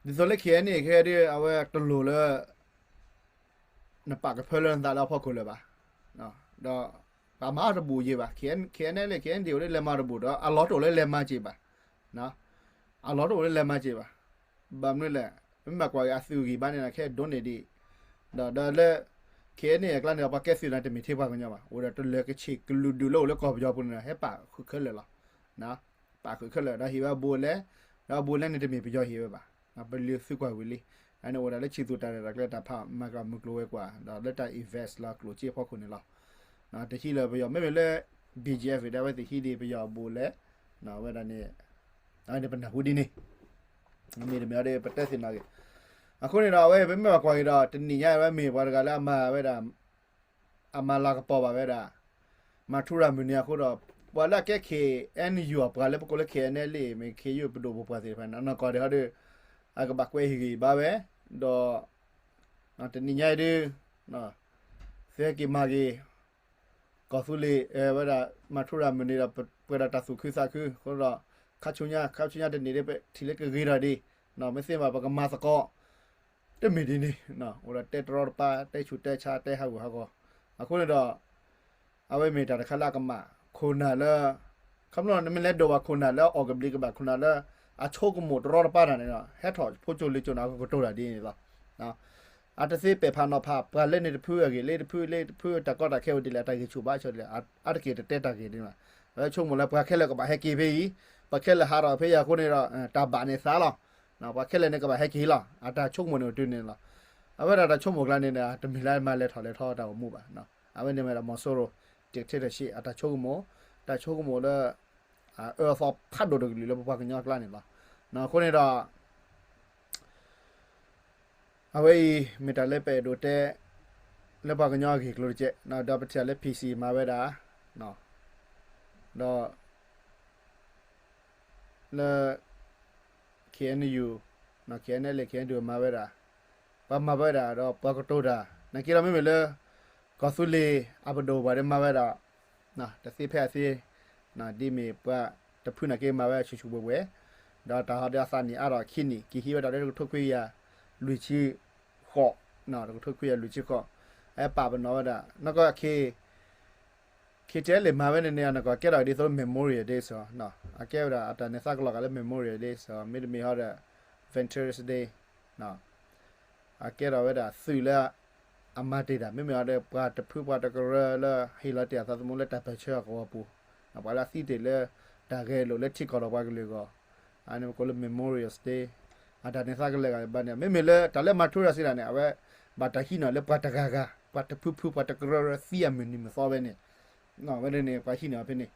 ဒ်သိးလၢ K N A ခဲဒ်အဝဲတလိၣ်လၢ နပာ်ကဖၢလၢနသးလၢအဖီခိၣ်လၢၤဘၣ်. ဒီးပာ်မၤတဘူၣ်ယံၤဘၣ် K N L K N D အိၣ်လၢလဲၤမၤတဘူၣ်ဒီး အလီၢ်တအိၣ်လၢလဲၤမၤစ့ၢ်ဘၣ်. အလီၢ်တအိၣ်လၢလဲၤမၤစ့ၢ်ဘၣ်. ဘၣ်မနုၤလဲၣ် ပမ့ၢ်ဘၣ်ကွၢ်က့ၤအသုးဂံၢ်ဘါန့ၣ်ဒီး ခဲဒိးန့ၢ်ဒံး ဒီးဒီးလၢ K N A အကျါန့ၣ်ဒီး ပှၤကဲသုးန့ၣ်တမ့ၢ်ထဲပှၤကညီဘၣ် အိၣ်ဒီးတလၢၤကဆ့ၣ်ကလုာ်ဒူၣ်လၢအိၣ်လၢကီၢ်ပယီၤပူၤန့ၣ်ဒီး ဟဲပာ်ဃုာ်ခဲလၢာ်လီၤ. ပာ်ဃုာ်ခဲလၢာ် ဒီးဟ့ၣ်ဝဲအဘူးအလဲ, ဒီးအဘူးအလဲန့ၣ်တမ့ၢ်ပယီၤဟ့ၣ်ဝဲဘၣ်. ပလုၢ်သုကွၢ်ဝံၤလံ. အန့ၣ်အိၣ်ဒၣ်လၢဆံးသူၣ်တၢ်ရဲၣ်တၢ်ကျဲၤတၢ်ဖးမၤကမုၢ်ကျိၤဝဲၤကွာ် ဒီးလၢတၢ် invest လီၤကျိၣ်စ့အဖီခိၣ်န့ၣ်လီၤ. တဟံးလၢပယီၤ မ့မ့ၢ်လၢ B G F ဒီးအဝဲသ့ၣ်ဟံးဒံးပယီၤအဘူးအလဲ, အဝဲဒၣ်န့ၣ် အဝဲန့ၣ်ပနၢ်ဟူဒ်န့ၣ် မ့တမ့ၢ်အီၤဒီး ပတဲသ့ၣ်နီၣ်ဂ့ၤ. အဃိန့ၣ်ဒီး အဝဲပမ့ၢ်ဘၣ်ကွၢ်က့ၤဒီး တနံၤညါအဝဲမ့ၢ်ပှၤတဂၤလၢအမၤဝဲဒၣ် အမၤလၤကပီၤဘၣ်ဝဲဒၣ် မၤထူရၤမုၢ်နံၤအဃိဒီး ပှၤလၢအကဲ K N U အပှၤလၢပကိးလၢ K N L မ့ၢ် K U ပဒိၣ်ပပှၢ်သ့ၣ်တဖၣ်န့ၣ် နီၢ်ကီၢ်ဒဲးဟီဒီး အကဘၣ်ကွဲဟ့ၣ်ဂံၢ်ဘါဝဲ, ဒီး တနံၤညါအံၤဒုး သုဟဲက့ၤမၤက့ၤ ကီၢ်သူလ့ၤ ဝဲဒၣ် မၤထူရၤမုၢ်နံၤဒီး ပှဲၤဒီးတၢ်သူၣ်ခုသးခု အဃိဒီး ခါဆူညါ ခါဆူညါတနံၤဒ် ပထံၣ်လၢကဂ့ၤထီၣ်ဒံး, မ့ၢ်သ့မး ပကမၤသကိး တမ့ၢ်ဒ်န့ၣ်, အိၣ်ဒီးတဲတရီတပါ တဲဆူးတဲဆါ တဲဟးဂူာ်ဟးဂီၤ, အဃိန့ၣ်ဒီး အဝဲမ့ၢ်တၢ်တခါလၢအကမၣ် ခိၣ်နၢ်လၢ ခီဖျိနမ့ၢ်လဲၤဒိးဘၣ်ခိၣ်နၢ်လၢအီၣ်ကဘျံးကဘျၣ် ခိၣ်နၢ်လၢအဆိကမိၣ်တရီတပါတၢ်န့ၣ်ဒီး ဟဲထီၣ်ဖိကၠိလံာ်ကၠိန့ၣ် အကကတိၤတၢ်ဒ်န့ၣ်လီၤ. အတသ့ပဲာ်ဖးနီၤဖး ပှၤလၢန့ၣ်တဖုအဂ့ၢ် လၢတဖုလၢတဖုတၢ်ကီတၢ်ခဲအိၣ်ဒ်လဲၣ် အတၢ်ဂံၢ်ဆူၣ်ဘါဆၢဒ်လဲၣ် အါတက့ၢ်တတဲတၢ်ဂ့ၢ်ဒ်န့ၣ်, အဝဲဆိကမိၣ်လၢပှၤခဲလၢာ်ကဘၣ်ဟဲက့ၤဖဲအံၤ, ပှၤခဲလၢာ်ဟးထီၣ်ဖဲအံၤအဃိန့ၣ်ဒီး တၢ်ဘၣ်န့ၣ်သါလီၤ. ပှၤခဲလၢာ်န့ၣ်ကဘၣ်ဟဲက့ၤလီၤ အတၢ်ဆိကမိၣ်န့ၣ်အိၣ်တုၤန့ၣ်လီၤ. အဝဲဒၣ်တၢ်ဆိကမိၣ်ကျါန့ၣ် တမ့ၢ်လၢမၤလဲၤထီၣ်လဲၤထီတၢ်အိၣ်မူဘၣ်. အဝဲန့ၣ်မ့ၢ်ဒၣ် မီၤစိရိၤ dictatorship အတၢ်ဆိကမိၣ်, တၢ်ဆိကမိၣ်လၢ အအၢအသီဖးဒိၣ်တကလုာ်လၢပပှၤကညီအကျါန့ၣ်လီၤ. အဃိန့ၣ်ဒီး အဝဲအံၤ မ့ၢ်တၢ်လၢပအဲၣ်ဒိးတဲ လၢပှၤကညီအဂ့ၢ်ကျိၤတကဲး, ဒီးပထံၣ်လၢ P C မၤဝဲဒၣ်, ဒီး လၢ K N U, K N L K N D မၤဝဲဒၣ်, ပှၤမၤဝဲဒၣ်ဒီးပှၤကတိၤတၢ် နာ်က့ဒီးမ့မ့ၢ်လၢ ကီၢ်သူလ့ၤအပဒိၣ်ပှၤဒီးမၤဝဲဒၣ် တသ့ဖဲအသ့, ဒ်မ့ၢ်ပှၤတဖုနာ်က့မၤဝဲဆူၣ်ဆူၣ်ဘှဲၣ်ဘှဲၣ်, ဒီးတၢ်ဟီဒီးအသးနံၣ်အါထီၣ်ခံနံၣ် က့ၤဟံးဝဲဒၣ်လၢတကထိခွံကယၤလွံၢ်ဆံဃိး, တကထိခွံကယၤလွံၢ်ဆံဃိး, အပာ်ပနီၣ်ဝဲဒၣ် နီၢ်ကီၢ် K K T L A မၤဝဲန့ၣ်န့ၣ် အနီၢ်ကီၢ်ကဲထီၣ်ဒ်သိး Memorial Day စ့ၢ်, အကဲဝဲဒၣ်အတၢ်န့ၢ်သါကလီၤဂာ်လၢ Memorial Day စ့ၢ်, မ့တမ့ၢ်ဟီဒီး Veterans Day, အကဲထီၣ်ဝဲဒၣ်သုးလၢအမၤတ့ၢ်တၢ် မ့မ့ၢ်ဟီဒီး ပှၤတဖုပှၤတကရၢလၢဟ့ၣ်လီၤတ့ၢ်အသးသမူလၢတၢ်ပၢၢ်ဆၢအကဝီၤပူၤ, ပှၤလၢအသံတ့ၢ်လၢတၢ်ဂဲၤလိာ်လၢထံကီၢ်ဒီးပှၤကလုာ်အဂီၢ်, အန့ၣ်ပကိးလၢ Memorial Day, အတၢ်န့ၢ်သါကလီၤဂာ်ဘၣ်န့ၣ် မ့မ့ၢ်လၢတၢ်လၢမၤထူရၤစံးတၢ်န့ၣ် အဝဲဘၣ်တၢ်ဟံးန့ၢ်လၢပှၤတဂၤဂၤ ပှၤတဖုဖုပှၤတကရၢကရၢသံအမုၢ်နံၤမုၢ်သီဝဲန့ၣ်, ဝဲန့ၣ်န့ၣ် ပှၤဟံးန့ၢ်အီၤဖဲန့ၣ်,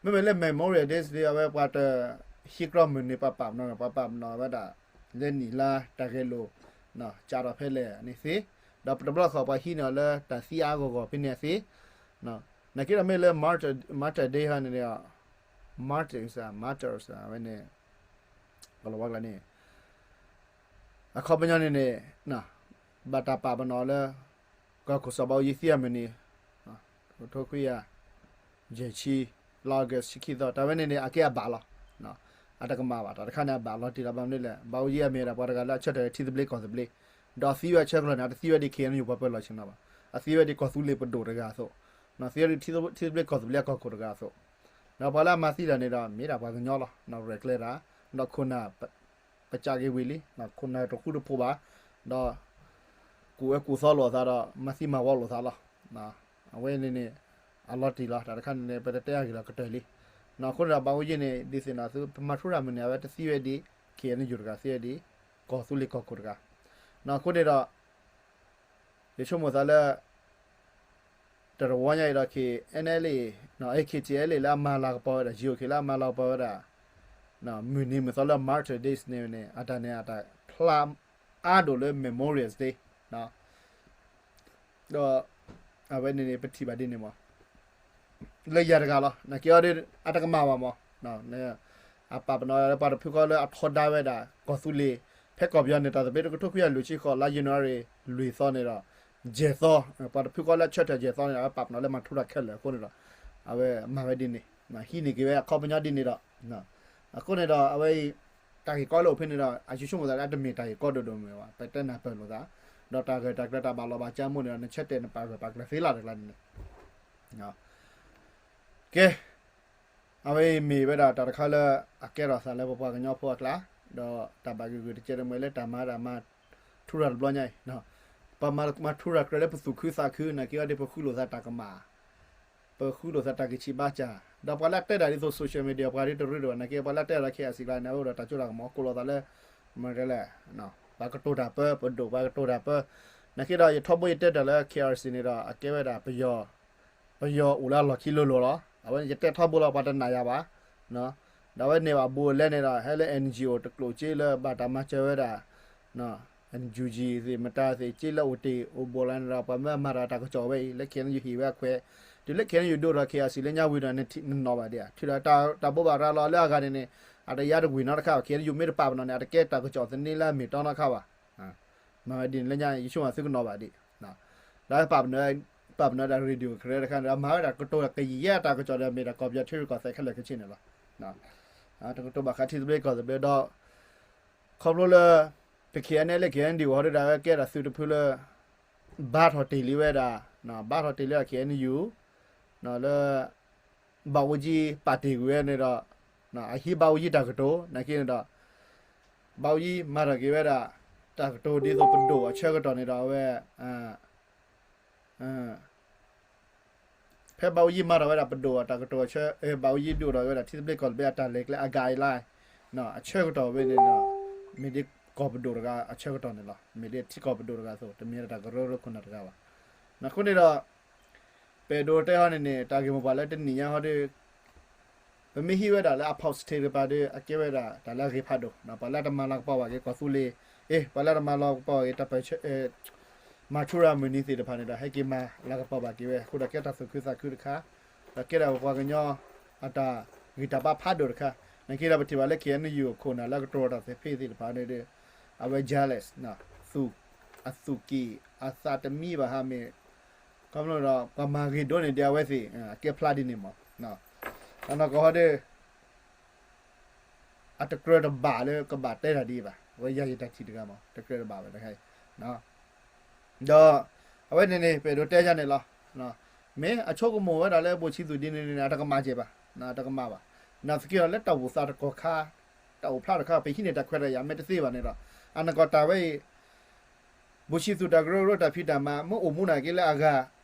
မ့မ့ၢ်လၢ Memorial Day ဒ်အဝဲပှၤတဟံးကြီမုၢ်နံၤ ပှၤပာ်ပနီၣ် ပှၤပာ်ပနီၣ်ဝဲဒၣ် လၢနံၣ်လါတၢ်ဂဲၤလိာ် စးထီၣ်ဖဲလဲၣ်န့ၣ်သ့, ဒီးပတဘျီသီၣ်ပှၤဟံးန့ၢ်အီၤလၢတၢ်သံအါအါဂီၢ်ဂီၢ်ဖဲန့ၣ်သ့, နာ်က့ဒီးမ့ၢ်လၢ Martyr Day ဟီန့ၣ် Martyrs, Martyrs ဝဲန့ၣ် ကလီၤဝါကျါန့ၣ် အခီပညီန့ၣ်န့ၣ် ဘၣ်တၢ်ပာ်ပနီၣ်လၢ ကီၢ်ခိၣ်စီၤဘးအူကၠံသံအမုၢ်နံၤ တကထိခွံကယၤ ယဲၢ်ဆံ လါ August ဆံခံသီ တၢ်ဝဲန့ၣ်န့ၣ် အကဲအဘၣ်လီၤ. အတကမၣ်ဘၣ် တၢ်တခါန့ၣ် အဘၣ်လီၤတံၢ်လီၤ ဘၣ်မနုၤလဲၣ် ဘးအူကၠံအမ့ၢ်ဝဲဒၣ်ပှၤတဂၤလၢအဆၢထၢၣ်ထံသဘျ့ကီၢ်သဘျ့, ဒီးအသံဝဲအဆၢကတီၢ်န့ၣ် အတသံဝဲဒ် K N U ပှၤပၢၤလီၢ်ဆ့ၣ်နီၤဘၣ်, အသံဝဲဒ်ကီၢ်သူလ့ၤပဒိၣ်တဂၤအသိး, သံဝဲဒ်ထံသဘျ့ကီၢ်သဘျ့အကီၢ်ခိၣ်တဂၤအသိး, ဒီးပှၤလၢအမၤသံတၢ်န့ၣ်ဒီး မ့ၢ်ဒၣ်ပှၤကညီလီၤ, ရဲၣ်ကျဲၤတၢ်, ဒီးခိၣ်နၢ် ပကးက့ၤဝံၤလံ, ခိၣ်နၢ်တဃူတဖိးဘၣ်, ဒီး ကူၣ်အၢကူၣ်သီလိာ်အသးဒီး မၤသံမၤဝီလိာ်သးလီၤ. အဝဲန့ၣ်န့ၣ် အလီၤတံၢ်လီၤ, တၢ်တခါန့ၣ်န့ၣ် ပတတဲအဂ့ၢ်လီၤကတၢၢ်လံ. အဃိန့ၣ်ဒီး ဘၣ်အိၣ်ယဲၢ်န့ၣ် ဒ်သိးန့ၣ် သုပမၤထူရၤမုၢ်န့ၣ် အဝဲတသံဝဲဒံး, ခ့ၣ်အဲၣ်ယူၣ် တဂၤသံဝဲဒံး, ကီၢ်သူလ့ၤကီၢ်ခိၣ်တဂၤ. အဃိန့ၣ်ဒီး ယဆိကမိၣ်သးလၢ တၢ်တဝီညါအံၤဒီး ခ့ၣ်အဲၣ်ယူၣ် ခ့ၣ်ထံၣ်အဲၣ်ယူၣ် လၢအမၤလၤကပီၤဝဲဒၣ် ယိၤခ့ၣ် လၢအမၤလၤကပီၤဝဲဒၣ် မုၢ်နံၤမုၢ်သီလၢ Martyrs' Day န့ၣ်န့ၣ် အတၢ်န့ၣ် အတၢ်ဖျါအါဒိၣ်လၢ Memorial Day ဒီး အဝဲန့ၣ်န့ၣ် ပထံၣ်ဘၣ်ဒ်န့ၣ်မး လၢယၤတဂၤလီၤ. နာ်က့အီၤဒီး အတကမၣ်ဘၣ်မး, အပာ်ပနီၣ်လၢပှၤတဖုဃီလၢအထီဒါဝဲဒၣ် ကီၢ်သူလ့ၤ ဖဲကီၢ်ပယီၤန့ၣ် တၢ်သဘျ့တကထိခွံကယၤလွံၢ်ဆံဃိး လါယနူၤအါရံၤ လွံၢ်သီန့ၣ်ဒီး ယဲၢ်သီ, ပှၤတဖုဃီလၢအဆၢထၢၣ်ယဲၢ်သီန့ၣ်ဒီး အဝဲပာ်ပနီၣ်လၢမၤထူရၤခဲလၢာ်အဃိန့ၣ်ဒီး အဝဲမၤဝဲဒ်န့ၣ်, ဟံးန့ၢ်က့ၤဝဲအခီပညီဒ်န့ၣ်ဒီး အဃိန့ၣ်ဒီး အဝဲအံၤ တၢ်ဂ့ၢ်ကီလၢအိၣ်ဖဲန့ၣ်ဒီး အယဆိကမိၣ်သးလၢအတမ့ၢ်တၢ်ဂ့ၢ်ကီဒိၣ်ဒိၣ်မုၢ်မုၢ်ဘၣ်, ပတဲနၢ်ပၢၢ်လိာ်သး, ဒီးတၢ်ဂ့ၢ်တၢ်ကျၢၤတၢ်ဘၣ်လီၤဘၣ်ကါမိၣ်န့ၣ်ဒီး နဆၢတဲာ်နပာ်ဂၢၢ်ပာ်ကျၢၤသ့လီၤတကျါန့ၣ်န့ၣ် ကဲ, အဝဲအံၤမ့ၢ်ဝဲဒၣ်တၢ်တခါလၢအကဲထီၣ်သးလၢပပှၤကညီဖိအကျါ, ဒီးတၢ်ဘၣ်ဂ့ၢ်ဂုာ်တကဲတမှဲလၢတၢ်မၤတၢ်မၤထူရၤတဘျီညါအံၤ, ပမၤမၤထူရၤကြၢးလၢပသူၣ်ခုသးခု နာ်က့အီၤဒီးပဃုလိာ်သးတၢ်ကမၣ်, ပဃုလိာ်သးတၢ်ဂံၢ်ဆံးဘါစၢ်, ဒီးပှၤလၢအတဲတၢ်ဒ်သိး social media ပှၤဒ်တရူးဒိၣ်ဘၣ် နာ်က့ပှၤလၢအတဲတၢ်လၢ ခ့ၣ်အဲၣ်ယူၣ် ကျါန့ၣ် အဝဲအိၣ်ဒီးတၢ်စိတၢ်ကမီၤ ကိးလိာ်သးလၢ မ့ၢ်တဲလဲၣ် ပှၤကတိၤတၢ်ပၢ ပဒိၣ်ပှၤကတိၤတၢ်ပၢ, နာ်က့ဒီး ယထီဘိယတဲတၢ်လၢ ခ့ၣ်အဲၣ်ယူၣ် န့ၣ်ဒီး အကဲဝဲဒၣ် ပယီၤအိၣ်လၢအလီၢ်ခံလိၤလိၤလီၤ. အဝဲန့ၣ်ယတဲထီဘိလီၤ ပှၤတနာ်ယၤဘၣ်. ဒီးအဝဲန့ၢ်ဘၣ်ဘူးအလဲန့ၣ်ဒီး ဟဲလၢ NGO တကျိၣ်စ့လၢဘၣ်တၢ်မၤစၢၤဝဲဒၣ် NUG သ့ၣ် မတၤသ့ၣ် စ့လၢအိၣ်တ့ၢ်အိၣ်ဘူးလဲန့ၣ်ဒီး ပှၤမၢမၤတၢ်တၢ်ကစီၣ်ဝဲအံၤ လၢ ခ့ၣ်အဲၣ်ယူၣ် ဟ့ၣ်ဝဲအခွဲး, တုၤလၢ ခ့ၣ်အဲၣ်ယူၣ် ဒိၣ်ထီၣ် ခ့ၣ်အဲၣ်ယူၣ် လၢညါဝံၤဒီး နနီၣ်ဘၣ်ဒံးဧါ, ထုးဒီးတၢ်ဘိးဘၣ်ရၤလီၤလၢအဂၤန့ၣ်န့ၣ် အတယါတဝံၣ်နီတခါဘၣ်, ခ့ၣ်အဲၣ်ယူၣ် မ့ၢ်တပာ်ပနီၣ်န့ၣ် အတကဲတၢ်ကစီၣ်သန့လၢအမ့ၢ်တီနီတခါဘၣ်. မၤဝဲဒ်န့ၣ်လၢညါ ယဆိကမိၣ်သုကနီၣ်ဘၣ်ဒံး, ဒီးပာ်ပနီၣ် ပာ်ပနီၣ်ဒၣ် radio ကရၢတခါန့ၣ်ဒီး မၤဝဲဒၣ်ကတိၤကယံာ်ယဲၢ်တၢ်ကစီၣ်ဒီး မ့ၢ်ဒၣ်ကီၢ်ပယီၤထံရူၢ်ကီၢ်သဲးခဲလၢာ်ခဲဆ့န့ၣ်လီၤ. တကတိၤဘၣ်ဃးထံသဘျ့ကီၢ်သဘျ့ဒီး ခီဖျိလၢ ပ ခ့ၣ်အဲၣ်ယူၣ် လၢ ခ့ၣ်အဲၣ်ယူၣ် အဃိဒီး အဝဲကဲဒၣ်သုးတဖုလၢ ဘါထီၣ်တ့ၢ်လံဝဲဒၣ်, ဘါထီၣ်တ့ၢ်လံဒၣ် ခ့ၣ်အဲၣ်ယူၣ် လၢ ဘၣ်အူကၠံပာ်တ့ၢ်ကွံာ်ဝဲန့ၣ်ဒီး အဟံးဘၣ်အူကၠံတၢ်ကတိၤ နာ်က့န့ၣ်ဒီး ဘၣ်အူကၠံမၤထီၣ်က့ၤဝဲဒၣ် တၢ်ကတိၤဒ်သိးပဒိၣ်အဆၢကတီၢ်န့ၣ်ဒီး အဝဲ ဖဲဘၣ်အူကၠံမၤထီၣ်ဝဲဒၣ်ပဒိၣ်အတၢ်ကတိၤအဆၢ, ဘၣ်အူကၠံဒုးအိၣ်ထီၣ်ဝဲဒၣ်ထံသဘျ့ကီၢ်သဘျ့အတၢ်လဲၤကျဲအ guideline အဆၢကတီၢ်ဝဲန့ၣ်ဒီး မ့ၢ်ဒ်ကီၢ်ပဒိၣ်တဂၤအဆၢကတီၢ်န့ၣ်လီၤ. မ့ၢ်ဒ်ထံကီၢ်ပဒိၣ်တဂၤအသိး တမ့ၢ်ဒၣ်တၢ်ကရၢကရိခိၣ်နၢ်တဂၤဘၣ်. အဃိန့ၣ်ဒီး ပအဲၣ်ဒိးတဲဟီန့ၣ်န့ၣ် တၢ်ဂ့ၢ်မိၢ်ပှၢ်လၢတနံၣ်ညါဟီဒီး ပမ့ၢ်ဟံးဝဲဒၣ်လၢအ positive တဖၣ်ဒီး အကဲဝဲဒၣ်တၢ်လၢအဂ့ၤဖးဒိၣ်, ပှၤလၢတမၤလၤကပီၤဘၣ်က့ၤကီၢ်သူလ့ၤ, အ့ ပှၤလၢတမၤလၤကပီၤဘၣ်က့ၤတၢ်ပၢၢ်ဆၢ မၤထူရၤမုၢ်နံၤသ့ၣ်တဖၣ်န့ၣ်ဒီး ဟဲက့ၤမၤလၤကပီၤဘၣ်က့ၤဝဲအဃိဒီး ကဲတၢ်သူၣ်ခုသးခုတခါ, ဒီးကဲဒၣ်ပပှၤကညီအတၢ်ဂံၢ်တၢ်ဘါဖးဒိၣ်တခါ, နာ်က့ဒီးပထံၣ်ဘၣ်လၢ ခ့ၣ်အဲၣ်ယူၣ် အခိၣ်နၢ်လၢကတိၤတၢ်သ့ၣ်ဖ့သ့ၣ်တဖၣ်န့ၣ်ဒီး အဝဲ jealous အသူၣ်က့ၣ် အသးတမံဘၣ်ဟးမ့ၢ် ခီဖျိဒီး ပှၤမၤဂ့ၤဒိၣ်န့ၢ်ဒံးအဝဲသ့ၣ် အကဲဖျါဒ်န့ၣ်မး, အနီၢ်ကီၢ်ဟီဒီး အတကြၢးတဘၣ်လၢကဘၣ်တဲတၢ်ဒ်အံၤဘၣ်, အဝဲယၤယတၢ်ထံၣ်တဂၤမး တကြၢးတဘၣ်ဝဲတခါအံၤ, ဒီး အဝဲန့ၣ်န့ၣ် ပအဲၣ်ဒိးတဲယၤန့ၣ်လီၤ. မ့ၢ်အဆိကမိၣ်ဝဲဒၣ်လၢဘိၣ်ဆံသူၣ်ဒ်န့ၣ်န့ၣ် အတကမၣ်ကဲဘၣ်, တကမၣ်ဘၣ်. နာ်သက့ဒီးလၢတၢ်အိၣ်သးတကီၢ်ခါ တၢ်အိၣ်ဖျါတခါ ပဟံးန့ၢ်တၢ်ခွဲးတၢ်ယာ်မ့ၢ်တသ့ဘၣ်န့ၣ်ဒီး အနီၢ်ကီၢ်တၢ်ဝဲအံၤ ဘိၣ်ဆံသူၣ်တၢ်ကရၢကရိတၢ်ဖံးတၢ်မၤ မ့ၢ်အိၣ်မူနာ်က့လၢအဂၤ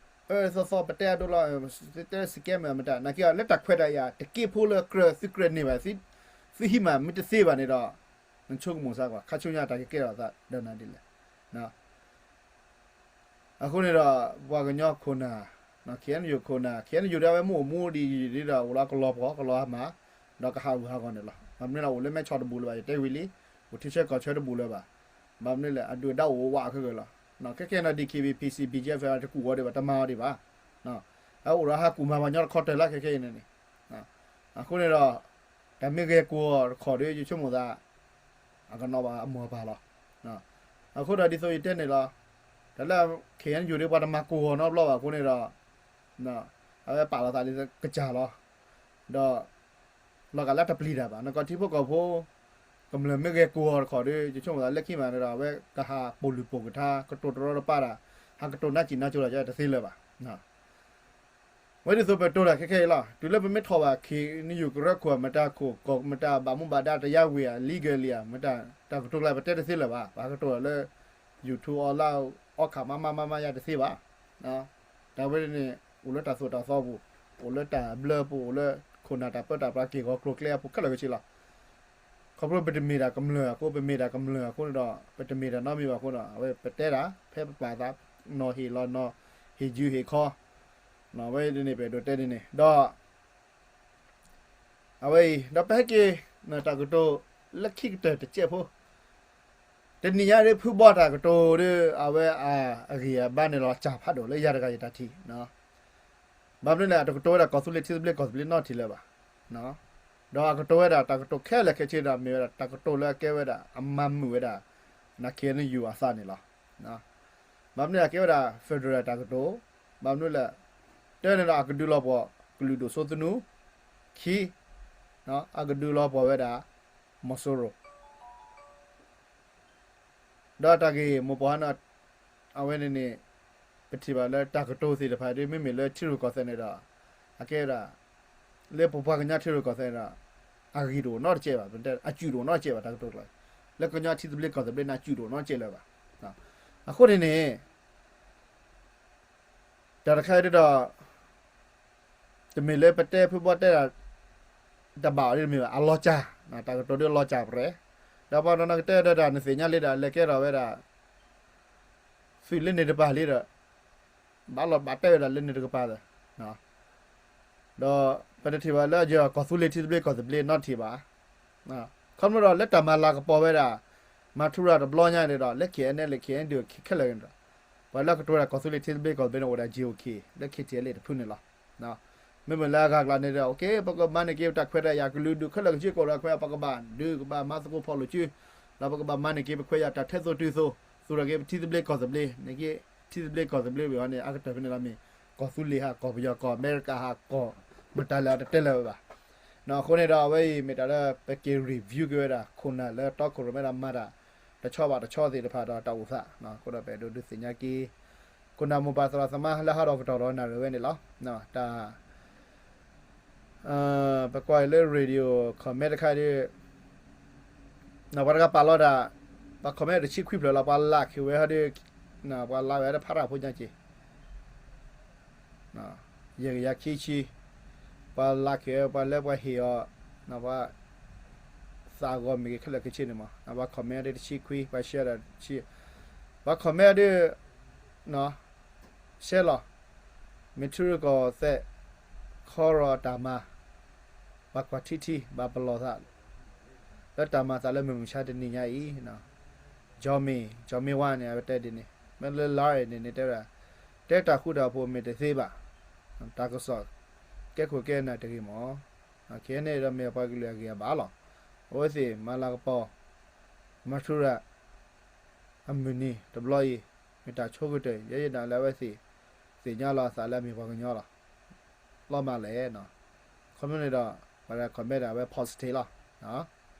အၢသီသီပတဲအဒိလီၤ တဲစကဲမ့ၢ်မတၤ နာ်က့ဒီး လၢတၢ်ခွဲးတၢ်ယာ်တက့ၢ်ဖိလၢကြၢးသုကြၢးန့ၢ်ဘၣ် သုဟံးမးမ့ၢ်တသ့ဘၣ်န့ၣ်ဒီး နဆိကမိၣ်စ့ၢ်ကီး ခါဆူညါတၢ်ကကဲထီၣ်သးဒီးနၤဒ်လဲၣ်. အဃိန့ၣ်ဒီး ပှၤကညီခိၣ်နၢ် ခ့ၣ်အဲၣ်ယူၣ်ခိၣ်နၢ် ခ့ၣ်အဲၣ်ယူၣ်ဒီး အဝဲမ့ၢ်အိၣ်မူဒ်အံၤဒီး အိၣ်လၢကလီၤပှီၢ်ကလီၤအမး ဒီးကဟးဂူာ်ဟးဂီၤန့ၣ်လီၤ. ဘၣ်မနုၤလဲၣ် အိၣ်လၢမဲဆီတဘူၣ်လၢၤဘၣ် ယတဲဝံၤလံ, အိၣ်ထံဆၢကီၢ်ဆၢတဘူၣ်လၢၤဘၣ်. ဘၣ်မနုၤလဲၣ် အဒုၣ်အဒါအိၣ်ဝးခဲလၢာ်လီၤ. ခဲခဲအံၤန့ၣ် DKBA PC BGF တကူၣ်အီၤဒံးဘၣ် တမၤအီၤဒံးဘၣ်. အအိၣ်ဒီးဟးကူၣ်မၤပှၤကညီတခီတၢၢ်လၢခဲခဲအံၤန့ၣ်န့ၣ် အဃိန့ၣ်ဒီး တၢ်မ့ၢ်ဂဲၤကိာ်အီၤတခီဒီး ယဆိကမိၣ်သး အကနီၣ်ဘၣ်အမိၢ်အပၢ်လီၤ. အဃိဒီးဒ်သိးယတဲန့ၣ်လီၤ. တၢ်လၢ ခ့ၣ်အဲၣ်ယူၣ် ဒ်ပှၤတမၤကိာ်အီၤနီတဘျီဘၣ်အဃိန့ၣ်ဒီး အဝဲပာ်လီၤသးလၢကစၢ်လီၤ. ဒီး လီၤဂာ်လၢတပျံၤတၢ်ဘၣ် နကီၢ်ထံဖိကီၢ်ဖိ ကမျၢၢ်မ့ၢ်ဂဲၤကိာ်အီၤတခီဒီး ယဆိကမိၣ်သးလၢခံမးန့ၣ်ဒီး အဝဲကဟးပိာ်လုၢ်ပိာ်ကထါ ကတိၤတရီတပါတၢ် ဟးကတိၤနါစံၣ်နါစိၤတၢ်ကတသ့လၢၤဘၣ်. ဝဲဒ်သိးပတိၢ်တၢ်ခဲခဲအံၤလီၤ. တုၤလၢပမ့ၢ်ထီၣ်ဘၣ် ခ့ၣ်နယူၣ် ကရၢခိၣ် မတၤခိၣ်ကီၢ် မတၤဘၣ်မူဘၣ်ဒါ တယါဝ့ၤဧါ လံကလံဧါ မတၤတၢ်ကတိၤကျါ ပတဲတသ့လၢၤဘၣ်. ပှၤကတိၤလၢ YouTube အီလၢ အီခးမးမးမးမးယါတသ့ဘၣ်. တၢ်ဝဲန့ၣ် အိၣ်လၢတၢ်သိၣ်တၢ်သီပူၤ, အိၣ်လၢတၢ်ဘျၢပူၤ, အိၣ်လၢခိၣ်နၢ်တၢ်ပၢတၢ်ပြး က့ၢ်ဂီၤကျိၤကျဲအပူၤခဲလၢာ်ခဲဆ့လီၤ. ခီဖျိပတမ့ၢ်တၢ်ကမျၢၢ်အဃိ, ပမ့ၢ်တၢ်ကမျၢၢ်အဃိန့ၣ်ဒီး ပတမ့ၢ်တၢ်နီတမံၤဘၣ်အဃိဒီး အဝဲပတဲတၢ် ဖဲပပာ်သး နီၢ်ဟ့ၣ်လီၤနီၢ်, ဟ့ၣ်ယုၢ်ဟ့ၣ်ခီ, အဝဲန့ၣ် ပအဲၣ်ဒိးတဲဒ်န့ၣ်ဒီး အဝဲအံၤ ဒီးပဟဲက့ၤ တၢ်ကတိၤလၢခံကတၢၢ်တစဲးဖိ, တနံၤညါဒ်ဖုဘီတၢ်ကတိၤဒီး အဝဲအဂံၢ်အဘါန့ၣ်လီၤ စၢ်ဖးဒိၣ်လၢယၤတဂၤယတၢ်ထံၣ် ဘၣ်မနုၤလဲၣ် အတကတိၤဝဲဒၣ်ကီၢ်သူလ့ၤထံသဘျ့ကီၢ်သဘျ့နီတထံၣ်လၢၤဘၣ်. ဒီးအကတိၤဝဲဒၣ်တၢ်ကတိၤခဲလၢာ်ခဲဆ့ဒီး မ့ၢ်ဝဲဒၣ်တၢ်ကတိၤလၢအကဲဝဲဒၣ် အမၤမုာ်ဝဲဒၣ် န ခ့ၣ်အဲၣ်ယူၣ် အသးန့ၣ်လီၤ. ဘၣ်မနုၤအကဲဝဲဒၣ် federal တၢ်ကတိၤ, ဘၣ်မနုၤလဲၣ်, တၢ်န့ၣ်ဒီးအကဒုးလီၤပှီၢ်ကလုာ်ဒိၣ်စိသနူ, ခံ, အကဒုးလီၤပှီၢ်ဝဲဒၣ် မီၤစိရိၤ ဒီးတၢ်ဂ့ၢ်မိၢ်ပှၢ်ဟါန့ၣ် အဝဲန့ၣ်န့ၣ် ပထံၣ်ဘၣ်လၢတၢ်ကတိၤသ့ၣ်တဖၣ်ဒ် မ့မ့ၢ်လၢထံရူၢ်ကီၢ်သဲးန့ၣ်ဒီး အကဲဝဲဒၣ် လၢပပှၤကညီထံရူၢ်ကီၢ်သဲးန့ၣ်ဒီး အဂံၢ်တအိၣ်နီတစဲးဘၣ်, အစုၣ်တအိၣ်နီတစဲးဘၣ် တၢ်ကတိၤကျါ, လၢကညီထံသဘျ့ကီၢ်သဘျ့န့ၣ် အစုၣ်တအိၣ်နီတစဲးလၢၤဘၣ်. အဃိန့ၣ်န့ၣ် တၢ်တခါအံၤဒ်ဒီး တမ့ၢ်လၢပတဲဖုဘီတဲတၢ် တဘၣ်အီၤဒ်တမ့ၢ်ဘၣ်, အလီၤစၢ်, တၢ်ကတိၤဒ်အလီၤစၢ်ပရဲ, ဒီးပှၤတနီၤကတဲဒီးတၢ် နသ့ၣ်ညါလံဒီး လဲၤကဲထီၣ်ဝဲဒၣ် သုးလၢန့ၣ်တပၤလံဒီး ဘၣ်လီၤဘၣ်တဲဝဲဒၣ်လၢန့ၣ်တကပၤဒီး ဒီးပတထံၣ်ဘၣ်လၢယကီၢ်သူလ့ၤထံသဘျ့ကီၢ်သဘျ့နီတထံၣ်ဘၣ်. ခီဖျိဒီးလၢတၢ်မၤလၤကပီၤဝဲဒၣ် မၤထူရၤတဘျီညါန့ၣ်ဒီး လၢ ခ့ၣ်အဲၣ်အဲၣ် လၢ ခ့ၣ်အဲၣ်ယူၣ် ခဲလၢာ်န့ၣ်ဒီး ပှၤလၢကတိၤဝဲဒၣ်ကီၢ်သူလ့ၤထံသဘျ့ကီၢ်သဘျ့န့ၣ် အိၣ်ဝဲဒၣ် ကၠ့ၣ်အိၣ်ခ့ၣ် လၢ ခ့ၣ်ထံၣ်အဲၣ်လ့ၣ် တဖုန့ၣ်လီၤ. မ့မ့ၢ်လၢအဂၤကျါန့ၣ်ဒီး ပကမၤန့ၢ်က့ၤပတၢ်ခွဲးတၢ်ယာ်ကလုာ်ဒူၣ်ခဲလၢာ်ခဲဆ့ ကအိၣ်ဒီးခွဲး ပကဘၣ်ဒုးကဘၣ်မၤသကိးဖီၣ်လိာ်စု ဒီးပကဘၣ်မၤန့ၢ်က့ၤပခွဲးယာ်တၢ်ထဲသိးတုၤသိး သူၣ်ထီၣ်က့ၤပထံသဘျ့ကီၢ်သဘျ့န့ၣ်က့ ထံသဘျ့ကီၢ်သဘျ့ဝံၤအီၤန့ၣ် အကတၢၢ်ဖဲန့ၣ်လီၤ. မ့ၢ်ကီၢ်သူလ့ၤဟး ကီၢ်ပယီၤကီၢ် အမဲရကၤဟး ကီၢ်မတၤလဲၣ် တတဲလၢၤဝဲဘၣ်. အဃိန့ၣ်ဒီး အဝဲအံၤမ့ၢ်တၢ်လၢပက့ၤ review က့ၤဝဲဒၣ် ခိၣ်နၢ်လၢတီခိၣ်ရိၣ်မဲဒီးမၤတၢ် တဆီဘၣ်တဆီသ့ၣ်တဖၣ်ဒီးတၢ်အိၣ်သး, အဃိဒီးပအဲၣ်ဒိးဒုးသ့ၣ်ညါက့ၤ ခိၣ်နၢ်မိၢ်ပၢ်သရၣ်သမါလၢဟးထီၣ်ကတီၢ်ဒီးနၣ်ရံၣ်ဝဲန့ၣ်လီၤ. တၢ် ပကွၢ်အံၤလၢ radio comment တခါဒီး ပှၤတဂၤပာ်လီၤတၢ်, ပှၤ comment တဆံခွံဖျၢၣ်လီၤ, ပှၤလးက့ၤဝဲဟီဒီး ပှၤလးဝဲဒၣ်ဖးတၢ်ဖိညါက့ၤ ယဲၢ်ကယၤခံဆံ, ပှၤလးက့ၤဝဲ ပှၤလၢပှၤဟ့ၣ်အီၤ ပှၤ သးဂီၤမ့ၢ်ဂ့ၤခဲလၢာ်ခဲဆ့န့ၣ်မး, ပှၤ comment ဒီးတဆံခွံ, ပှၤ share ဒီးတဆံ, ပှၤ comment ဒီး share လီၤ. မ့ၢ်ထံရူၢ်ကီၢ်သဲး ခီရီအတၢ်မၤ, ပှၤကွၢ်ထံထံ ဘၣ်ပလီၢ်သး လၢတၢ်မၤသးလၢမုၢ်မဆါတနံၤညါအံၤ, ကၠီမ့ၢ် ကၠီမ့ၢ်ဝါန့ၣ် အဝဲတဲဒ်န့ၣ်, မ့ၢ်လၢ လါအ့ၣ်န့ၣ်န့ၣ် တဲဝဲဒၣ် တဲတၢ်ဃူတၢ်ဖိးမ့ၢ်တသ့ဘၣ်, တၢ်ကစီၣ် ကဲခိၣ်ကဲနၢ်တဂ့ၤမး, ခဲအံၤန့ၣ်ဒီးမ့ၢ်ပှၤကလုာ်အဂံၢ်အဘါလီၤ. အဝဲသ့ၣ်မၤလၤကပီၤ မၤထူရၤ အမုၢ်နံၤတဘျီအံၤ မ့ၢ်တၢ်ဆိကတၢၢ် ယဲယနာ်လၢအဝဲသ့ၣ် သ့ၣ်ညါလီၤအသးလၢအမ့ၢ်ပှၤကညီလီၤ. လီၤမၢ်လဲၣ်, ခီဖျိန့ၣ်ဒီး ပှၤ comment ဒၣ်အဝဲ positive လီၤ.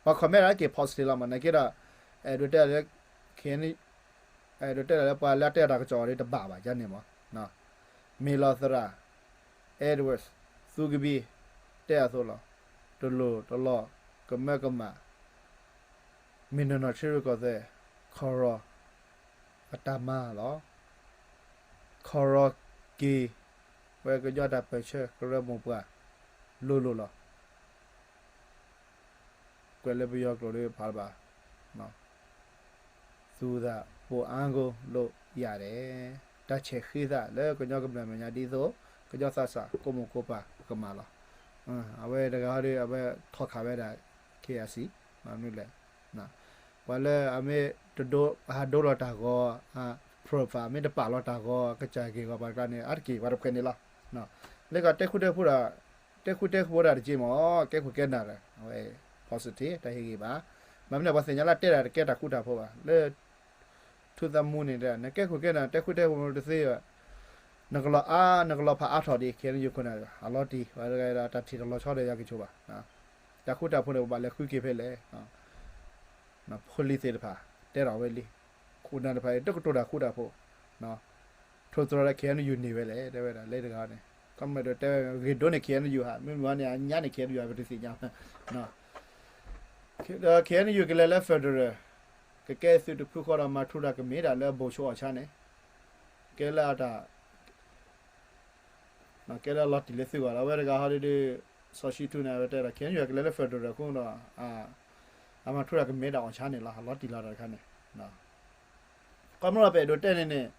ပှၤ comment ဒၣ်က့ၤ positive လီၤမး နာ်က့ဒီး အဲၣ်ဒိးတဲလၢ အဲၣ်ဒိးတဲလၢပှၤလၢအတဲတၢ်ကစီၣ်အီၤဒီးတဘၣ်ဘၣ်ယါန့ၣ်မး, မ့ၢ်လီၤသရၣ် Edward သူကဘံ တဲအသိးလီၤ. တလိၣ်တလီၢ် ကမၢကမၣ် မ့ၢ်နီၢ်နီၢ်ထံရူၢ်ကီၢ်သဲး ခီရီ အတၢ်မၤလီၤ. ခီရီက့ၤ ဝဲကညီတၢ်ပၢၢ်ဆၢကရၢမိၢ်ပှၢ် လိၤလိၤလီၤ. ကွဲးလၢပယီၤကျိာ်ဒီးဖးလၢဘၣ် သူသးပိာ်အါကိၢ်လိာ်ယၤဒဲး, တၢ်ဆဲးဃ့သးလၢကညီကမျၢၢ်မဲာ်ညါဒ်သိး ကညီသးစၢ်ကိးမိၢ်ကိးပၢ်ကမၣ်လီၤ. အဝဲတဂၤဟီဒီး အဝဲထီၣ်ခးဝဲဒၣ် KIC မနုၤလဲၣ် ပှၤလၢအမ့ၢ်တဒိ ဟးဒိလီၤတၢ်ဂီၤ profile မ့ၢ်တပာ်လီၤတၢ်ဂီၤ ကစၢ်က့ၢ်ဂီၤပှၤတကျါန့ၣ် အါတက့ၢ်ပှၤတဖှဲးန့ၣ်လီၤ. လၢကတဲဃူတဲဖိးဒၣ် တဲဃူတဲဖိးဒၣ်တက့ၢ်မး ကဲခိၣ်ကဲနၢ်ဒီး အဝဲ positive တၢ်ဟ့ၣ်ဂံၢ်ဘါ မ့မ့ၢ်န့ၣ် ပှၤသ့ၣ်ညါလၢတဲဒၣ်တကဲတၢ်ဃူတၢ်ဖိးဘၣ် လၢ ထူသးမူန့ၣ် နကဲခိၣ်ကဲနၢ် တဲဃူတဲဖိးတသ့ဘၣ် နကလီၤအါ နကလီၤဖးအါထီၣ်ဒံး ခဲအံၤနယိာ်ခိၣ်နၢ် အလီၤတံၢ် ပှၤတဂၤဒီးတၢ်ထံၣ်တလီၤဆီဒီးယၤကဆိးဘၣ် တၢ်ဃူတၢ်ဖိးန့ၣ် ပဘၣ်လဲၤဃုက့ၤဖဲလဲၣ် ဖိလံၤသ့ၣ်တဖၣ် တဲထီၣ်ဝဲလံ ခိၣ်နၢ်တဖၣ်အံၤ တကတိၤတၢ်ဃူတၢ်ဖိး ထိၣ်သတြီၤလၢ ခဲအံၤနယိာ်န့ၢ်ဝဲလဲၣ် တဲဝဲဒၣ်လၢတဂၤန့ၣ် မ့ၢ်တဲဂ့ၤဒိၣ်န့ၣ် K N U ဧါ, မ့မ့ၢ်န့ၣ် အညါန့ၣ် K N U ဧါ ပတသ့ၣ်ညါဘၣ်. ဒီး K N U ကလဲၤလၢ federal ကကဲသုးတဖုဃီဒီးမၤထူရၤကမ့ၢ်ဒၣ်လၢဘိၣ်ဆိအီၤဆါန့ၣ် ကဲလၢအတၢ် ကဲလၢအလီၤတံၢ်လၢသုဂီၢ်လီၤ. အဝဲတဂၤဟီဒုးဒုး စီၤၡံထူန့ၣ် အဝဲတဲဒီး K N U ကလဲၤလၢ federal အဃိဒီး အမၤထူရၤကမ့ၢ်ဒၣ်အီၤဆါန့ၣ်လီၤ. အလီၤတံၢ်လီၤတၢ်တခါန့ၣ် ခီဖျိလၢပအဲၣ်ဒိးတဲန့ၣ်န့ၣ်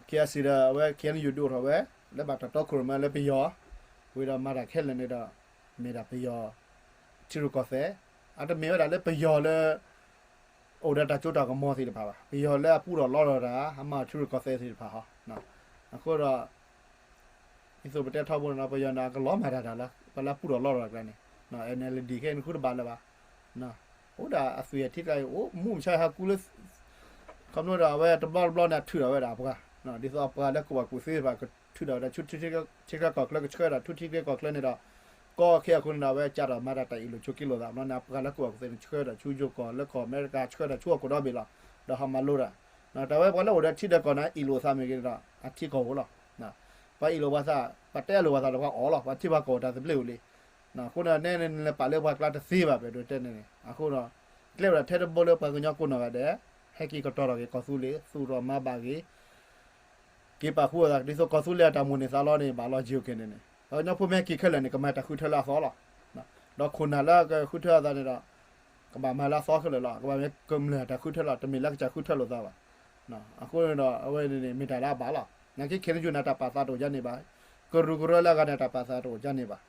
K I C ဒီးအဝဲ K N U ဒုးအိၣ်ထီၣ်ဝဲ လၢဘၣ်တၢ်တီခိၣ်ရိၣ်မဲလၢပယီၤ ဝံၤဒီးမၤတၢ်ခဲလၢာ်န့ၣ်ဒီး မ့ၢ်ဒၣ်ပယီၤ ထံရူၢ်ကီၢ်သဲး အတမ့ၢ်ဝဲဒၣ်လၢပယီၤလၢ အိၣ်ဒီးတၢ်စိတၢ်ကမီၤသ့ၣ်တဖၣ်ဘၣ်. ပယီၤလၢအပူထီၣ်လီထီၣ်တၢ် အမၤထံရူၢ်ကီၢ်သဲးသ့ၣ်တဖၣ်ဟီ. အဃိဒီး ဒ်သိးပတဲထီဘိန့ၣ်ဒီး ပယီၤန့ၣ် အကလီၤမၤတၢ်တၢ်လၢ ပှၤလၢအပူထီၣ်လီထီၣ်တၢ်ကျါန့ၣ် N L D ခဲအံၤန့ၣ် ဃုတဘၣ်လၢၤဘၣ်. အိၣ်ဒၣ်အသွံၣ်အထံကျါအံၤ အိၣ်မူမုၢ်မဆါဟးကူလၢ ခီဖျိဒီးအဝဲတဘျီတဘျီန့ၣ် အထုးထီၣ်ဝဲဒၣ်အပှၤ ဒ်သိးအပှၤလၢကူၣ်ဘၣ်ကူၣ်သ့တဖၣ် ကထုးထီၣ်ဝဲဒၣ်ဆူထံချၢကီၢ်ချၢ ကဆှၢဝဲဒၣ်ဆူထံချၢကီၢ်ချၢန့ၣ်ဒီး ကီခဲအံၤအဃိန့ၣ်ဒီး အဝဲကးထီၣ်မၤတၢ်တၢ်အ့ၣ်လိာ်ဆိးက့လိာ်သး ဘျီန့ၣ် အပှၤလၢကူၣ်ဘၣ်ကူၣ်သ့န့ၣ် ဆှၢဝဲဒၣ်ဆူယိၤကီၢ် လၢကီၢ်အမဲရကၤ ဆှၢဝဲဒၣ်ဆူဟီၣ်ခိၣ်ဒီဘ့ၣ်လီၤ. ဒီးဟးမၤလိတၢ် တၢ်ဝဲပှၤလၢအိၣ်ဒီးထံဒီးကီၢ်န့ၣ် အ့ၣ်လိာ်သးမ့ၢ်ဂ့ၤန့ၣ်ဒီး အထံကီၢ်ဧိၤလီၤ. ပှၤအ့ၣ်လိာ်ပှၤသး ပှၤတဲအလိာ်ပှၤသးဒီးပှၤအီၣ်လီၤ. ပှၤထံပှၤကီၢ်တၢ်သဘျ့အိၣ်လံ. အဃိန့ၣ် နဲန့ၣ်နလဲၤပာ်လၢပှၤကျါတသ့ဘၣ် ပအဲၣ်ဒိးတဲန့ၣ်န့ၣ် အဃိဒီး ကျဲဝဲဒၣ်ထဲတဘိလၢပှၤကညီကိးနီၢ်ဂၤဒဲး ဟဲက့ၤကတီၤထီၣ်က့ၤကီၢ်သူလ့ၤ သူၣ်ထီၣ်မၤဘၣ်က့ၤ က့ၤပာ်ဃူအသး ဒ်သိးကီၢ်သူလ့ၤအတၢ်မိၣ်န့ၢ်သးလီန့ၣ် ဘၣ်လီၤက့ၤအိၣ်က့ၤန့ၣ်န့ၣ် ပှၤကညီဖိမ့ၢ်ဟဲက့ၤခဲလၢာ်န့ၣ် ကမၤတၢ်ဃုထၢလၢအသီလီၤ. ဒီးခိၣ်နၢ်လၢကဃုထၢအသးန့ၣ်ဒီး ကဘၣ်မၤလၢအသီခဲလၢာ်လီၤ. ကဘၣ်မ့ၢ်ကမျၢၢ်တၢ်ဃုထၢလီၤ တမ့ၢ်လၢကစၢ်ဃုထၢလိာ်သးဘၣ်. အဃိန့ၣ်ဒီး အဝဲန့ၣ်န့ၣ် မ့ၢ်တၢ်လၢအဘၣ်လီၤ. နာ်က့ ခ့ၣ်နယူၣ်န့ၣ် တၢ်ပာ်သးတအိၣ်ယါန့ၣ်ဘၣ်. ကရူၢ်ကရၢလၢအဂၤန့ၣ် တၢ်ပာ်သးတအိၣ်ယါန့ၣ်ဘၣ်.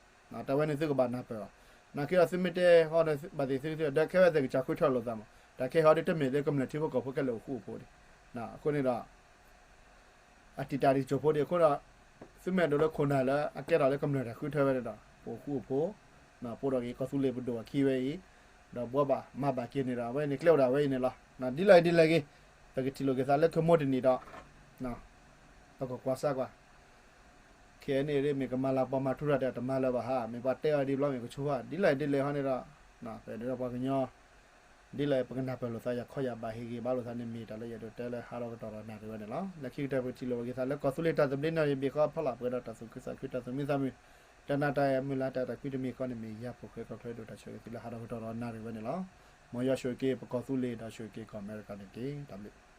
တၢ်ဝဲန့ၣ်သုကဘၣ်နၢ်ပၢၢ်အီၤ. နာ်က့ဒီးသုမ့ၢ်တဲဟီန့ၣ် ဘၣ်သ့ၣ်သုသ့ၣ်ဒီး ခဲဝဲသ့ၣ်ကစၢ်ဃုထၢလိာ်သးမး တၢ်ခဲဟီဒ်တမ့ၢ်လၢကမျၢၢ်ထံဖိကီၢ်ဖိခဲလၢာ်အိၣ်ဃူအိၣ်ဖိးဒံး. အဃိန့ၣ်ဒီး အတံာ်တာ်ဒံးကၠိဖိဒံးအဃိဒီး သုမ့ၢ်အဲၣ်ဒိးလၢခိၣ်နၢ်လၢအကဲထီၣ်လၢကမျၢၢ်တၢ်ဃုထၢဝဲန့ၣ်ဒီး ပအိၣ်ဃူအိၣ်ဖိး, ပအိၣ်ဒီးက့ၤကီၢ်သူလ့ၤပဒိၣ်အခံဝဲအံၤ, ဒီးဘှီဘၣ်မၤဘၣ်က့ၤန့ၣ်ဒီး အဝဲန့ၣ်ကျဲအိၣ်ဒၣ်ဝဲအံၤန့ၣ်လီၤ. ဒ်လဲၣ်ဒ်လဲၣ်ဂ့ၤ, ပကထံၣ်လိာ်က့ၤသးလၢခီမီတနံၤဒီး ပကကွၢ်စၢ်ကွၢ် ခဲအံၤန့ၣ် မ့ၢ်ကမၤလၤပှၤမၤထူရၤတၢ်တမၤလၢၤဘၣ်ဧါ, မ့ၢ်ပှၤတဲအီၤဒ်ဘျီမ့ၢ်ကဆိၣ်ဧါ, ဒ်လဲၣ်ဒ်လဲၣ်ဟီန့ၣ်ဒီး ပအဲၣ်ဒိးပှၤကညီ ဒ်လဲၣ်ပကနၢ်ပၢၢ်လိာ်သးယၤခီယၤဘၣ်ဟ့ၣ်ဂ့ၤဘၣ်လိာ်သးန့ၣ် မ့ၢ်တၢ်လၢယအဲၣ်ဒိးတဲလၢဟးထီၣ်ကတီၢ်ဒီးနၣ်ရံၣ်ဝဲန့ၣ်လီၤ. လၢခံကတၢၢ်ပကထံၣ်လိာ်က့ၤသးလၢကီၢ်သူလ့ၤတၢ်သဘျ့န့ၣ် ယဘ့ၣ်ဃီဖီလာ် ပှဲၤဒီးတၢ်သူၣ်ခုသးခု တၢ်သူၣ်မံသးမုာ် တၢ်နးတၢ်မုၢ်လၢ်တၢ်အဲၣ်တၢ်ကွံတမံၤဃီန့ၣ် မ့ၢ်ယၤဖိၣ်ဃဲကီၢ်ချၢဒိၣ်တၢ်ဆၢဂ့ၤသုလၢဟးထီၣ်ကတီၢ်ဒီးနၣ်ရံၣ်ဝဲန့ၣ်လီၤ. မ်ယွၤဆိၣ်ဂ့ၤက့ၤပကီၢ်သူလ့ၤဒီးဆိၣ်ဂ့ၤက့ၤကီၢ်အမဲရကၤန့ၣ်တက့ၢ်. တၢ်ဘျုး